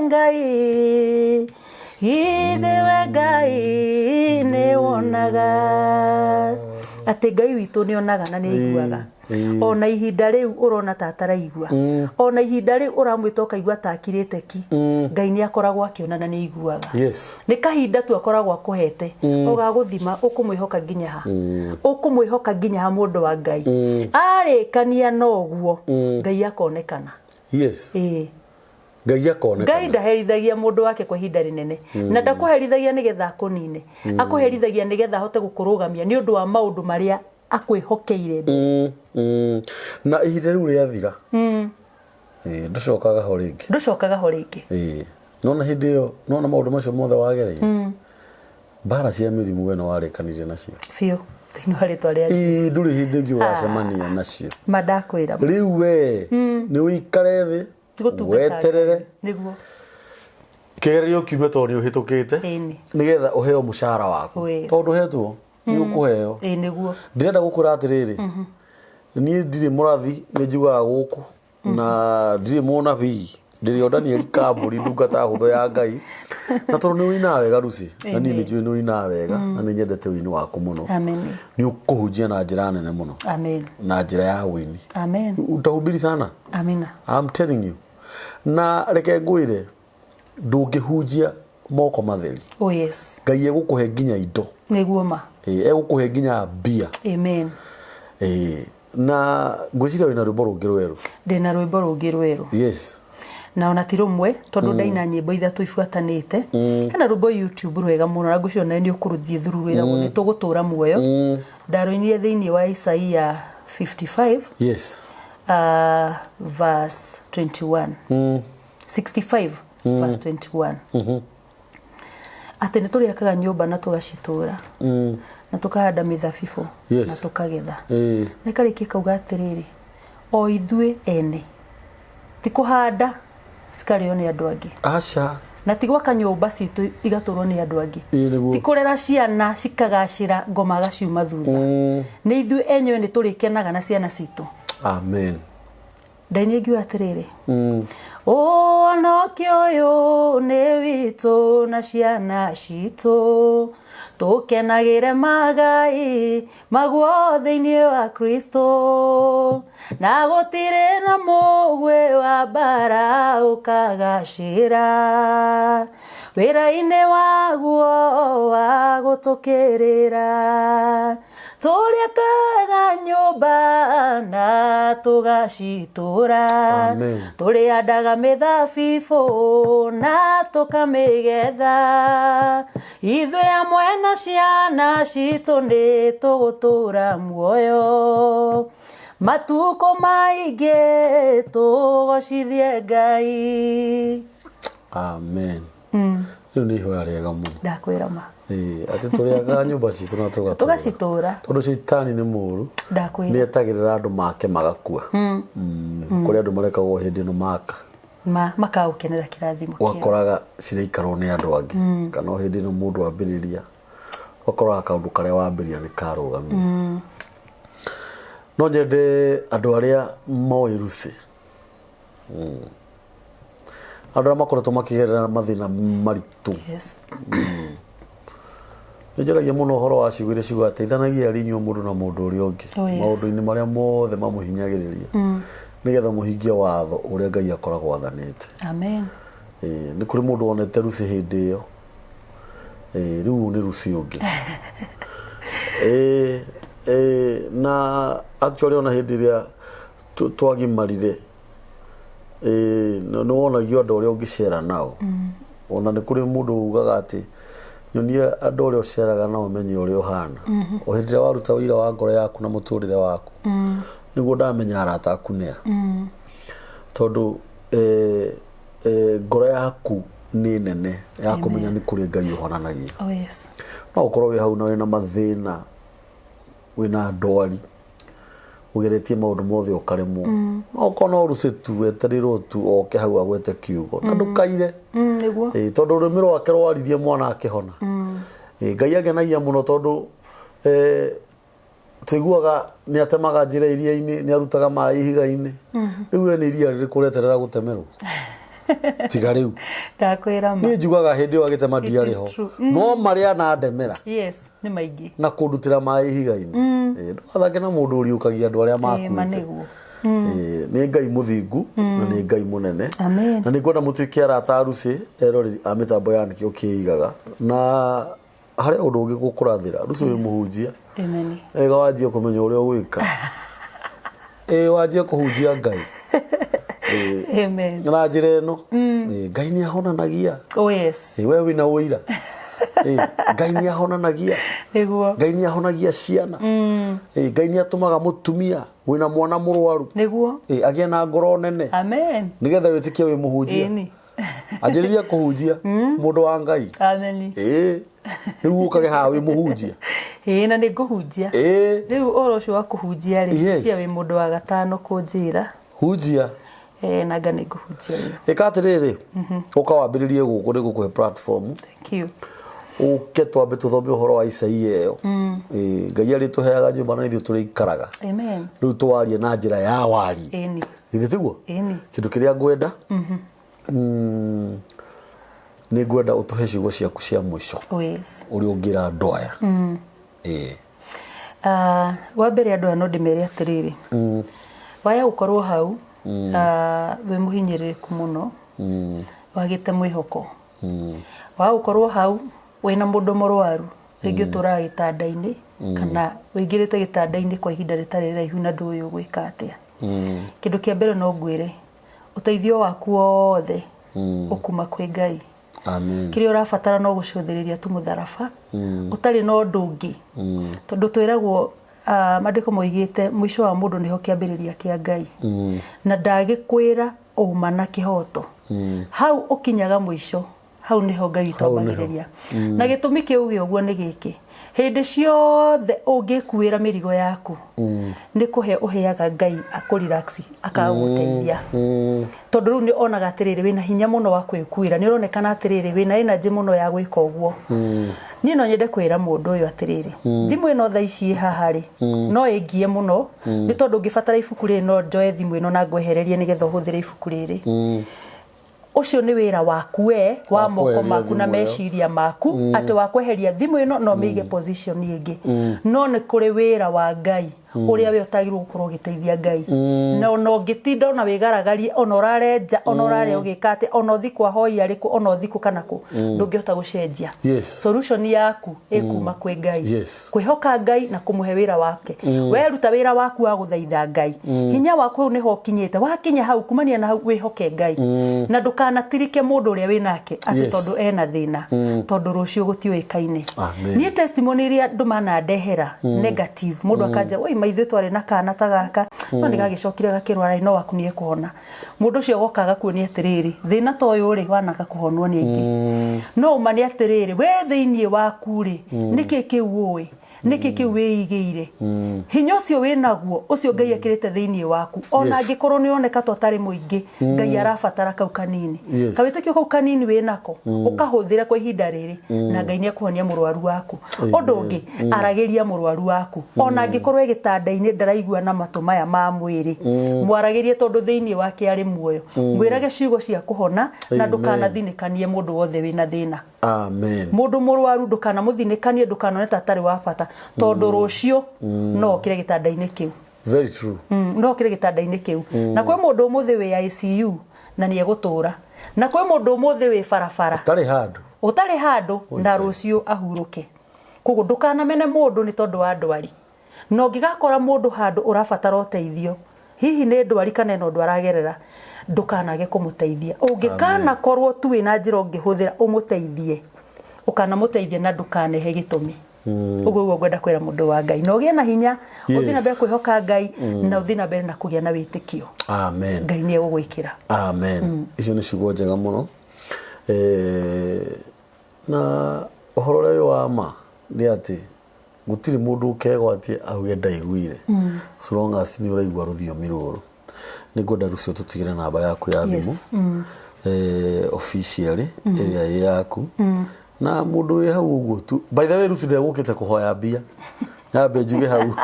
[SPEAKER 2] Ngai, githĩ we Ngai nĩ wonaga. Atĩ Ngai witũ nĩ onaga na nĩ aiguaga. Ona ihinda rĩu ũrona ta ataraigua, ona ihinda rĩu ũramwĩta ũkaigua ta akirĩte ki, Ngai nĩ akoragwo akĩona na nĩ aiguaga.
[SPEAKER 1] Yes.
[SPEAKER 2] Nĩ kahinda tu akoragwo akũhete ũgagũthima ũkũmwĩhoka nginya ha, ũkũmwĩhoka nginya ha mũndũ wa Ngai. Arĩkania na ũguo Ngai akonekana.
[SPEAKER 1] Yes.
[SPEAKER 2] Ĩĩ.
[SPEAKER 1] Ngai akonekana.
[SPEAKER 2] Ngai ndaherithagia mũndũ wake kwa ihinda rĩnene, na ndakũherithagia nĩgetha akũnine, akũherithagia nĩgetha ahote gũkũrũgamia nĩ ũndũ wa maũndũ marĩa akwĩhokeire mbere.
[SPEAKER 1] Na ihinda rĩu rĩathira, ndũcokaga ho rĩngĩ.
[SPEAKER 2] Ndũcokaga ho rĩngĩ.
[SPEAKER 1] Nona hĩndĩ ĩyo, nona maũndũ macio mothe wagereire, mbara cia mĩrimũ we nĩwarĩkanirie nacio
[SPEAKER 2] biũ thĩinĩ wa rĩtwa rĩa Jesu.
[SPEAKER 1] Ndũrĩ hĩndĩ ĩngĩ ũgacemania nacio.
[SPEAKER 2] Ma ndakwĩra.
[SPEAKER 1] Rĩu we nĩ ũikare thĩ,
[SPEAKER 2] Gũtungata
[SPEAKER 1] weterere
[SPEAKER 2] nĩguo
[SPEAKER 1] kĩgerio kiume tondũ nĩ ũhĩtũkĩte,
[SPEAKER 2] Ĩni.
[SPEAKER 1] nĩgetha ũheo mũcara waku.
[SPEAKER 2] Yes.
[SPEAKER 1] Tondũ ũhetwo nĩ ũkũheo.
[SPEAKER 2] Ĩĩ nĩguo.
[SPEAKER 1] Ndĩrenda gũkwĩra atĩrĩrĩ, niĩ ndirĩ mũrathi, nĩ njugaga gũkũ, na ndirĩ mũnabii, ndĩrĩ o Daniel Kambũri, ndungata hũthũ ya Ngai. Na tondũ nĩ ũinaga wega Lucy, na niĩ nĩ njũĩ nĩ ũinaga wega, na nĩ nyendete ũini waku mũno.
[SPEAKER 2] Amen.
[SPEAKER 1] Nĩ ũkũhunjia na njĩra nene mũno.
[SPEAKER 2] Amen.
[SPEAKER 1] Na njĩra ya ũini.
[SPEAKER 2] Amen.
[SPEAKER 1] Utahubiri sana.
[SPEAKER 2] Amina.
[SPEAKER 1] I'm telling you. Na reke ngwĩre, ndũngĩhunjia moko matheri.
[SPEAKER 2] Oh yes.
[SPEAKER 1] Ngai egũkũhe nginya indo.
[SPEAKER 2] Nĩguo ma.
[SPEAKER 1] Egũkũhe nginya mbia.
[SPEAKER 2] Amen.
[SPEAKER 1] Na ngwĩciria wĩna rwĩmbo rũngĩ rwerũ.
[SPEAKER 2] Ndĩna rwĩmbo rũngĩ rwerũ.
[SPEAKER 1] Yes.
[SPEAKER 2] Na ona ti rũmwe tondũ ndaina nyĩmbo ithatũ ibuatanĩte. Hena rwĩmbo YouTube rwega mũno na ngwĩciria nawe nĩ ũkũrũthiĩ through wĩragwo nĩ tũgũtũra muoyo. Ndarũinire thĩinĩ wa Isaia 55.
[SPEAKER 1] Yes.
[SPEAKER 2] Verse 21. 65 verse 21. Atĩ nĩ tũrĩakaga nyũmba na tũgacitũra, na tũkahanda mĩthabibũ
[SPEAKER 1] Yes.
[SPEAKER 2] na tũkagetha.
[SPEAKER 1] Ĩĩ.
[SPEAKER 2] Na ĩkarĩkia ĩkauga atĩrĩrĩ, o ithuĩ ene ti kũhanda cikarĩo nĩ andũ angĩ.
[SPEAKER 1] Aca.
[SPEAKER 2] Na ti gwaka nyũmba citũ igatũrwo nĩ andũ angĩ.
[SPEAKER 1] Ĩĩ nĩguo.
[SPEAKER 2] Ti kũrera ciana cikagacĩra ngoma agaciuma thutha. Nĩ ithuĩ enyewe nĩ tũrĩkenaga na ciana citũ.
[SPEAKER 1] Amen.
[SPEAKER 2] Ndaini ngiuga atĩrĩrĩ, ũhonokio ũyũ nĩ witũ na ciana citũ, tũkenagĩre magai maguo thĩinĩ wa Kristo, na gũtirĩ na mũgwĩ wa mbara ũkagacĩra wĩra-inĩ waguo wa gũtũkĩrĩra. Tũrĩakaga nyũmba na tũgacitũra,
[SPEAKER 1] Amen.
[SPEAKER 2] tũrĩhandaga mĩthabibũ na tũkamĩgetha, ithuĩ hamwe na ciana citũ nĩ tũgũtũra muoyo matukũ maingĩ tũgocithie Ngai.
[SPEAKER 1] Amen. Rĩu nĩ ihoya rĩega mũno.
[SPEAKER 2] Ndakwĩra ma.
[SPEAKER 1] Ĩĩ, atĩ tũrĩakaga nyũmba citũ na tũgatũra.
[SPEAKER 2] Tũgacitũra.
[SPEAKER 1] Tondũ caitani nĩ mũũru.
[SPEAKER 2] Ndakwĩra.
[SPEAKER 1] Nĩ etagĩrĩra andũ make magakua. Kũrĩ andũ marekagwo hĩndĩ ĩno maka.
[SPEAKER 2] Ma makagũkenera kĩrathimo kĩao.
[SPEAKER 1] Ũgakoraga ciraikarwo nĩ andũ angĩ. Kana o hĩndĩ ĩno mũndũ ambĩrĩria, ũgakoraga kaũndũ karĩa wambĩrĩria nĩ karũgamire. No nyende andũ arĩa moĩ Lucy. Andũ arĩa makoretwo makĩgerera mathĩna maritũ.
[SPEAKER 2] Yes.
[SPEAKER 1] Nĩ njaragia mũno ũhoro wa ciugo iria ciugaga teithanagia arĩ inyuĩ mũndũ na mũndũ ũrĩa ũngĩ.
[SPEAKER 2] Oh, yes.
[SPEAKER 1] Maũndũ-inĩ marĩa mothe mamũhinyagĩrĩria. Nĩgetha mũhingie watho ũrĩa Ngai akoragwo athanĩte.
[SPEAKER 2] Amen.
[SPEAKER 1] Ĩĩ, nĩ kũrĩ mũndũ wonete Lucy hĩndĩ ĩyo. Ĩĩ, rĩu ũyũ nĩ Lucy ũngĩ. Ĩĩ, ĩĩ, na actually ona hĩndĩ ĩrĩa twagimarire ĩĩ, nĩ wonagio andũ arĩa ũngĩcera nao. Ona nĩ kũrĩ mũndũ ugaga atĩ nyonie andũ arĩa ũceraga nao menye ũrĩa ũhana. O hĩndĩ ĩrĩa waruta ũira wa ngoro yaku na mũtũrĩre waku, nĩguo ndamenya arata aku nĩa. Tondũ eh, ngoro yaku nĩ nene ya kũmenya nĩ kũrĩ Ngai ũhonanagia.
[SPEAKER 2] Oh yes.
[SPEAKER 1] No ũkorwo wĩ hau na wĩna mathĩna, wĩna ndwari, ũgeretie maũndũ mothe ũkaremwo. No ũkorwo no Lucy tu wetereirwo tu oke hau agwete kiugo na ndũkaire.
[SPEAKER 2] Nĩguo.
[SPEAKER 1] Ĩĩ, tondũ rũrĩmĩ rwake rwaririe mwana akĩhona. Ĩĩ, Ngai angenagia mũno tondũ tũiguaga nĩ atemaga njĩra iria-inĩ, nĩ arutaga maĩ ihiga-inĩ. Rĩu we nĩ iria rĩrĩkũ ũreterera gũtemerwo? Tiga rĩu.
[SPEAKER 2] Ndakwĩra ma.
[SPEAKER 1] Niĩ njugaga hĩndĩ ĩyo agĩtema
[SPEAKER 2] It is
[SPEAKER 1] ndiarĩ ho.
[SPEAKER 2] true.
[SPEAKER 1] No marĩa anandemera
[SPEAKER 2] Yes, nĩ maingĩ.
[SPEAKER 1] na kũndutĩra maĩ ihiga-inĩ. Ĩĩ, ndũgathake na mũndũ ũriũkagia andũ arĩa
[SPEAKER 2] Ĩĩ, ma
[SPEAKER 1] makuĩte.
[SPEAKER 2] nĩguo.
[SPEAKER 1] Ĩĩ, nĩ Ngai mũthingu na nĩ Ngai mũnene.
[SPEAKER 2] Amen.
[SPEAKER 1] Na nĩ ngwenda mũtuĩke arata a Lucy eroreri a mĩtambo ya Nĩkĩo Kĩigaga. Na harĩ ũndũ ũngĩ gũkũrathĩra. Lucy wĩ mũhunjia.
[SPEAKER 2] Amen.
[SPEAKER 1] Ega wanjie kũmenya ũrĩa ũgwĩka. Ĩĩ wanjie kũhunjia Ngai. Ĩĩ,
[SPEAKER 2] Amen.
[SPEAKER 1] na njĩra ĩno. Ĩĩ, Ngai nĩ ahonanagia.
[SPEAKER 2] Oh yes.
[SPEAKER 1] Ĩĩ, we wĩna ũira. Ĩĩ, Ngai nĩ ahonanagia.
[SPEAKER 2] Nĩguo.
[SPEAKER 1] Ngai nĩ ahonagia ciana. Ĩĩ, Ngai nĩ atũmaga mũtumia wĩna mwana mũrwaru.
[SPEAKER 2] Nĩguo.
[SPEAKER 1] Ĩĩ, agĩe na ngoro nene.
[SPEAKER 2] Amen.
[SPEAKER 1] Nĩgetha wĩtĩkie wĩ mũhunjia.
[SPEAKER 2] Ĩni.
[SPEAKER 1] Anjĩrĩria kũhunjia mũndũ wa Ngai.
[SPEAKER 2] Amen.
[SPEAKER 1] Ĩĩ, rĩu ũkage haha wĩ mũhunjia.
[SPEAKER 2] Ĩĩ na nĩ ngũhunjia.
[SPEAKER 1] Ĩĩ,
[SPEAKER 2] Rĩu ũhoro ũcio wa kũhunjia rĩ,
[SPEAKER 1] Yes.
[SPEAKER 2] cia wĩ mũndũ wa gatano kũnjĩra.
[SPEAKER 1] Hunjia.
[SPEAKER 2] Eh, nanga nĩ ngũhunjia rĩu.
[SPEAKER 1] Ĩka atĩrĩrĩ, ũka wambĩrĩrie gũkũ nĩ gũkũhe platform.
[SPEAKER 2] Thank you.
[SPEAKER 1] Ũke twambe tũthome ũhoro wa Isaia ĩyo. Ĩĩ, Ngai arĩtũheaga nyũmba na ithuĩ tũrĩikaraga.
[SPEAKER 2] Amen.
[SPEAKER 1] Rĩu tũwarie na njĩra ya wari.
[SPEAKER 2] Ĩni.
[SPEAKER 1] Githĩ tiguo?
[SPEAKER 2] Ĩni.
[SPEAKER 1] Kĩndũ kĩrĩa ngwenda nĩ ngwenda ũtũhe ciugo ciaku cia mũico.
[SPEAKER 2] Oh yes.
[SPEAKER 1] Ũrĩa ũngĩra andũ aya. Ĩĩ.
[SPEAKER 2] Wa mbere andũ aya no ndĩmere atĩrĩrĩ. Waya gũkorwo hau wĩ mũhinyĩrĩrĩku mũno, wagĩte mwĩhoko. Waga gũkorwo hau wĩna mũndũ mũrwaru, rĩngĩ ũtũraga gĩtanda-inĩ kana ũingĩrĩte gĩtanda-inĩ kwa ihinda rĩtarĩ rĩraihu na ndũĩ ũgwĩka atĩa. Kĩndũ kĩa mbere no ngwĩre, ũteithio waku wothe ũkuma kwĩ Ngai.
[SPEAKER 1] Amen.
[SPEAKER 2] Kĩrĩa ũrabatara no gũcũthĩrĩria tu mũtharaba, ũtarĩ na ũndũ ũngĩ. Tondũ twĩragwo maandĩko moigĩte mũico wa mũndũ nĩho kĩambĩrĩria kĩa Ngai. Na ndagĩkwĩra ũma na kĩhoto. Hau ũkinyaga mũico, hau nĩho Ngai witũ
[SPEAKER 1] Hau nĩho.
[SPEAKER 2] ambagĩrĩria. Na gĩtũmi kĩa uge ũguo nĩ gĩkĩ, hĩndĩ ciothe ũngĩkuĩra mĩrigo yaku, nĩ kũhe ũheaga Ngai akũ relax, akaga gũgũteithia. Tondũ rĩu nĩ onaga atĩrĩrĩ, wĩna hinya mũno wa kwĩkuĩra, nĩ ũronekana atĩrĩrĩ, wĩna energy mũno ya gwĩka ũguo. Niĩ no nyende kwĩra mũndũ ũyũ atĩrĩrĩ, thimũ ĩno thaa ici ĩ haha rĩ, no ĩngie mũno, nĩ tondũ ngĩbatara ibuku rĩrĩ no njoe thimũ ĩno na ngwehererie nĩgetha ũhũthĩre ibuku rĩrĩ. Ũcio nĩ wĩra waku we, wa
[SPEAKER 1] Wa
[SPEAKER 2] moko
[SPEAKER 1] kweheria
[SPEAKER 2] maku na
[SPEAKER 1] thimũ ĩyo.
[SPEAKER 2] meciria maku, atĩ wa kweheria thimũ ĩno na ũmĩige position ĩngĩ. No nĩ kũrĩ wĩra wa Ngai, ũrĩa we ũtagĩrĩirwo gũkorwo ũgĩteithia Ngai. Na ona ũngĩtinda ona wĩgaragarie, ona ũrare nja, ona ũrare ũgĩka atĩa, ona ũthiĩ kwa ahoi arĩkũ, ona ũthiĩ kũ kana kũ, ndũngĩhota gũcenjia.
[SPEAKER 1] Yes.
[SPEAKER 2] Solution yaku ĩkuma kwĩ Ngai.
[SPEAKER 1] Yes.
[SPEAKER 2] Kwĩhoka Ngai na kũmũhe wĩra wake. Weruta wĩra waku wa gũthaitha Ngai, hinya waku hau nĩho ũkinyĩte. Wakinya hau, kumania na hau wĩhoke Ngai. Na ndũkanatirike mũndũ ũrĩa wĩnake atĩ
[SPEAKER 1] Yes.
[SPEAKER 2] tondũ ena thĩna, tondũ rũciũ gũtiũĩkaine.
[SPEAKER 1] Amen.
[SPEAKER 2] Niĩ testimony iria andũ manandehera negative, mũndũ akanja, oi ma ithuĩ twarĩ na kana ta gaka, no nĩ gagĩcokire gakĩrwara, no waku nĩ ekũhona. Mũndũ ũcio agoka agakuonia atĩrĩrĩ, thĩna ta ũyũ rĩ, wanaga kũhonwo nĩ aingĩ. No ũma nĩ atĩrĩrĩ, we thĩinĩ waku rĩ, nĩkĩ kĩu ũĩ? Nĩkĩ kĩu wĩigĩire? Hinya ũcio wĩnaguo, ũcio Ngai ekĩrĩte thĩinĩ waku, ona
[SPEAKER 1] Yes.
[SPEAKER 2] angĩkorwo nĩ ũroneka ta ũtarĩ mũingĩ, Ngai arabatara kau kanini.
[SPEAKER 1] Yes.
[SPEAKER 2] Kawĩtĩkio kau kanini wĩnako, ũkahũthĩre kwa ihinda rĩrĩ, na Ngai nĩ ekũhonia mũrwaru waku. Ũndũ ũngĩ, aragĩria mũrwaru waku. Ona angĩkorwo e gĩtanda-inĩ ndaraigua na matũ maya ma mwĩrĩ, mwaragĩrie tondũ thĩinĩ wake arĩ muoyo. Mwĩrage ciugo cia kũhona na
[SPEAKER 1] Amen.
[SPEAKER 2] ndũkanathinĩkanie mũndũ wothe wĩna thĩna.
[SPEAKER 1] Amen.
[SPEAKER 2] Mũndũ mũrwaru ndũkanamũthinĩkanie, ndũkanone ta atarĩ wa bata, tondũ rũciũ no okĩre gĩtanda-inĩ kĩu.
[SPEAKER 1] Very true.
[SPEAKER 2] No ũkĩre gĩtanda-inĩ kĩu. Na kwĩ mũndũ ũmũthĩ wĩ ICU na nĩ egũtũra, na kwĩ mũndũ ũmũthĩ wĩ barabara
[SPEAKER 1] Tarĩ handũ.
[SPEAKER 2] Ũtarĩ handũ na rũciũ ahurũke. Koguo ndũkanamene mũndũ nĩ tondũ wa ndwari, na ũngĩgakora mũndũ handũ ũrabatara ũteithio, hihi nĩ ndwari kana ena ũndũ aragerera, ndũkanage kũmũteithia. Ũngĩkanakorwo tu wĩna njĩra ũngĩhũthĩra ũmũteithie, ũkanamũteithia na ndũkanehe gĩtũmi. Ũguo ũguo ngwenda kwĩra mũndũ wa Ngai, na ũgĩe na hinya, ũthiĩ na mbere kwĩhoka Ngai na ũthiĩ na mbere na kũgĩa na wĩtĩkio.
[SPEAKER 1] Amen.
[SPEAKER 2] Ngai nĩ egũgwĩkĩra.
[SPEAKER 1] Amen. Icio nĩ ciugo njega mũno. Na ũhoro ũrĩa wĩ wa ma nĩ atĩ gũtirĩ mũndũ ũkegwatie auge ndaiguire, so long as nĩ ũraigua rũthiomi rũrũ. Nĩ ngwenda rũcio tũtigĩre namba yaku ya thimũ officially ĩrĩa ĩ yaku na mũndũ wĩ hau ũguo tu. By the way, Lucy ndegũkĩte kũhoya mbia, nyambe njuge hau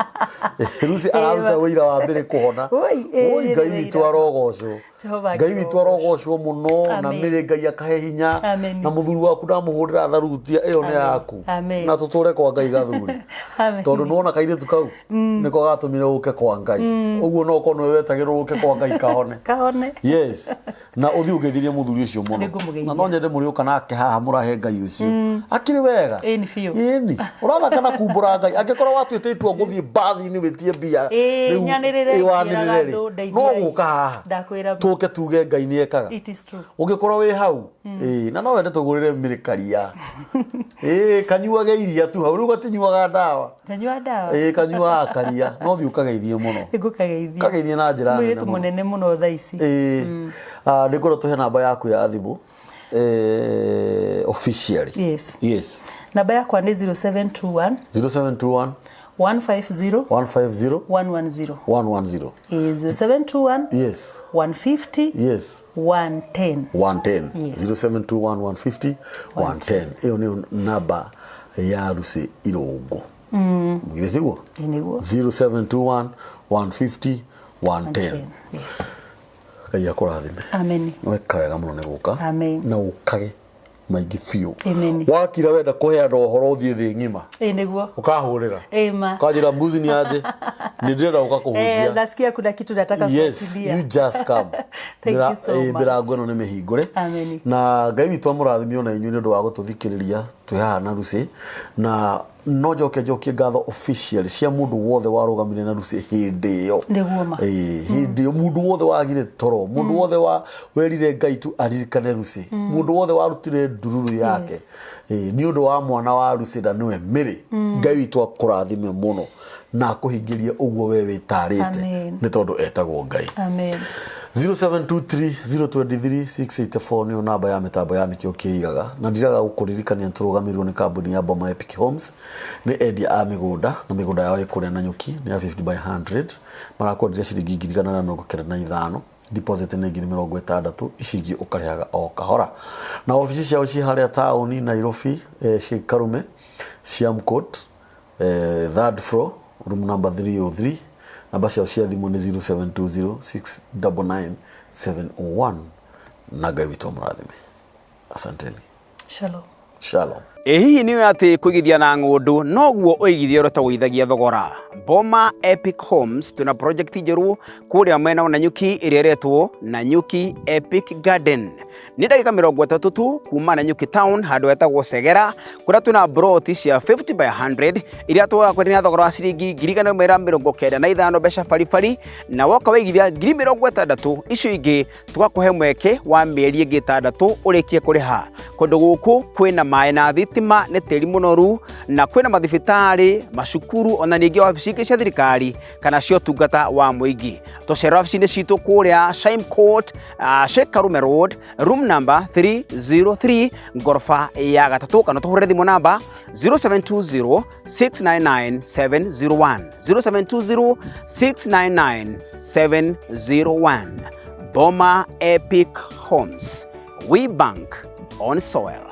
[SPEAKER 1] Lucy araruta wĩira wa mbere kũhona.
[SPEAKER 2] Oi,
[SPEAKER 1] Oi,
[SPEAKER 2] nĩ
[SPEAKER 1] Ngai witũ
[SPEAKER 2] wĩira.
[SPEAKER 1] arogocwo.
[SPEAKER 2] Jehova
[SPEAKER 1] Ngai witũ arogocwo mũno na
[SPEAKER 2] Amen.
[SPEAKER 1] mĩrĩ Ngai akahe hinya.
[SPEAKER 2] Amen.
[SPEAKER 1] Na mũthuri waku ndamũhũrĩra tharutia ĩyo nĩ yaku.
[SPEAKER 2] Amen.
[SPEAKER 1] Na tũtũre kwa Ngai gathuri.
[SPEAKER 2] Amen.
[SPEAKER 1] Tondũ nĩwona kairĩtu kau nĩko gatũmire ũke kwa Ngai, ũguo no ũkorwo nĩwe wetagĩrwo ũke kwa Ngai kahone.
[SPEAKER 2] Kahone.
[SPEAKER 1] Yes, na ũthiĩ ũgeithirie mũthuri ũcio mũno.
[SPEAKER 2] Nĩngũmũgeithia.
[SPEAKER 1] Na no nyende mũrĩũka nake haha mũrahe Ngai ũcio akĩrĩ wega.
[SPEAKER 2] Ĩni biũ.
[SPEAKER 1] Ĩni ũrathaka na kumbũra Ngai. Angĩkorwo watuĩte itua gũthiĩ mbathi-inĩ wĩtie mbia,
[SPEAKER 2] Ĩĩ,
[SPEAKER 1] rĩu,
[SPEAKER 2] nyanĩrĩre,
[SPEAKER 1] ĩ, wanĩrĩre
[SPEAKER 2] ngĩraga
[SPEAKER 1] rĩ,
[SPEAKER 2] andũ,
[SPEAKER 1] no
[SPEAKER 2] ndeithiai.
[SPEAKER 1] gũka haha
[SPEAKER 2] Ndakwĩra.
[SPEAKER 1] tũke tuge Ngai nĩ ekaga.
[SPEAKER 2] It is true.
[SPEAKER 1] Ũngĩkorwo wĩ hau, ĩĩ, na no wende tũgũrĩre mĩrĩkaria, ĩĩ, kanyuage iria tu hau, rĩu gatinyuaga ndawa.
[SPEAKER 2] Ndanyua ndawa.
[SPEAKER 1] Ĩĩ, kanyuaga karia. No thiĩ ũkageithie mũno.
[SPEAKER 2] Nĩngũkageithia.
[SPEAKER 1] Kageithie na njĩra nene
[SPEAKER 2] Mũirĩtu
[SPEAKER 1] mũno.
[SPEAKER 2] mũnene mũno thaa ici.
[SPEAKER 1] Ĩĩ. Nĩ ngwenda tũhe namba yaku ya thimũ officially.
[SPEAKER 2] Yes.
[SPEAKER 1] Yes.
[SPEAKER 2] Namba yakwa nĩ 0721
[SPEAKER 1] 0721
[SPEAKER 2] 150
[SPEAKER 1] 150
[SPEAKER 2] 110.
[SPEAKER 1] 110.
[SPEAKER 2] Ĩĩ, 0721
[SPEAKER 1] Yes.
[SPEAKER 2] 150
[SPEAKER 1] Yes.
[SPEAKER 2] 110.
[SPEAKER 1] 110.
[SPEAKER 2] Yes.
[SPEAKER 1] 0721 150 110, ĩyo nĩyo namba ya Lucy Irũngũ, githĩ tiguo?
[SPEAKER 2] Ĩĩ, nĩguo.
[SPEAKER 1] 0721 150 110.
[SPEAKER 2] Yes.
[SPEAKER 1] Ngai akũrathime.
[SPEAKER 2] Amen.
[SPEAKER 1] Weka wega mũno nĩ gũka.
[SPEAKER 2] Amen.
[SPEAKER 1] Na ũkage maingĩ biũ.
[SPEAKER 2] Amen.
[SPEAKER 1] Wakira wenda kũheana ũhoro ũthiĩ thĩ ng'ima,
[SPEAKER 2] Ĩĩ, nĩguo.
[SPEAKER 1] ũkahũrĩra,
[SPEAKER 2] Ĩĩ, ma.
[SPEAKER 1] ũkanjĩra mbuzi nĩ anjĩ nĩ ndĩrenda gũka kũhunjia.
[SPEAKER 2] Nasikia kuna kitu nataka
[SPEAKER 1] Yes,
[SPEAKER 2] kuachilia.
[SPEAKER 1] you just come.
[SPEAKER 2] Thank you so much.
[SPEAKER 1] Mĩrango ĩno nĩ mĩhingũre.
[SPEAKER 2] Amen.
[SPEAKER 1] Na Ngai witũ amũrathime ona inyuĩ nĩ ũndũ wa gũtũthikĩrĩria twĩ haha na Lucy. Na no njoke njokie ngatho officially cia mũndũ wothe warũgamire na Lucy hĩndĩ ĩyo.
[SPEAKER 2] Nĩguo ma.
[SPEAKER 1] Ĩĩ, hĩndĩ ĩyo mũndũ wothe wagire toro, mũndũ wothe wa werire Ngai tu aririkane Lucy, mũndũ wothe warutire ndururu yake. Ĩĩ, nĩ ũndũ wa mwana wa Lucy na nĩwe Mary. Ngai witũ akũrathime mũno na akũhingĩrie ũguo we wĩtarĩte
[SPEAKER 2] Amen.
[SPEAKER 1] nĩ tondũ etagwo Ngai.
[SPEAKER 2] Amen.
[SPEAKER 1] 0723023684 nĩyo namba ya mĩtambo ya Nĩkĩo Kĩigaga. Na ndiraga gũkũririkania tũrũgamĩrĩirwo nĩ kambuni ya Boma Epic Homes, nĩ endia a mĩgũnda na mĩgũnda yao ĩ kũrĩa Nanyuki, nĩ ya 50 by 100, marakwenderia ciringi 195,000, deposit nĩ 60,000, ici ingĩ ũkarĩhaga o kahora. Na obici ciao ciĩ harĩa taũni Nairobi, ciĩ Karume Siam Court, third floor, room number 303. Namba ciao cia thimũ nĩ 0720 699 701. Na Ngai witũ amũrathime. Asanteni.
[SPEAKER 2] Shalom.
[SPEAKER 1] Shalom.
[SPEAKER 3] Ĩ hihi nĩ atĩ kũigithia na ng'ũndũ noguo ũigithia ũrĩa ũtagũithagia thogora? Boma Epic Homes twĩna project njerũ kũrĩa mwena wa Nanyuki ĩrĩa ĩretwo Nanyuki Epic Garden. Nĩ ndagĩka 30 tu kuma Nanyuki town handũ hetagwo Segera, kũrĩa twĩna broti cia 50 by 100 iria tũgakwenderia na thogora wa ciringi 195,000 mbeca baribari, na woka waigithia 60,000 icio ingĩ tũgakũhe mweke wa mĩeri ĩngĩ 6 ũrĩkie kũrĩha. Kũndũ gũkũ kwĩna maĩ na thitima, nĩ tĩri mũnoru, na kwĩna mathibitarĩ, macukuru, ona ningĩ wabici ingĩ cia thirikari kana cia ũtungata wa mũingĩ. Tũcera wabici-inĩ citũ kũrĩa Shime Court, Sheikh Karume Road, room number 303, ngoroba ya gatatũ, kana tũhũrĩre thimũ namba 0720 699 701, 0720 699 701. Boma Epic Homes, we bank on soil.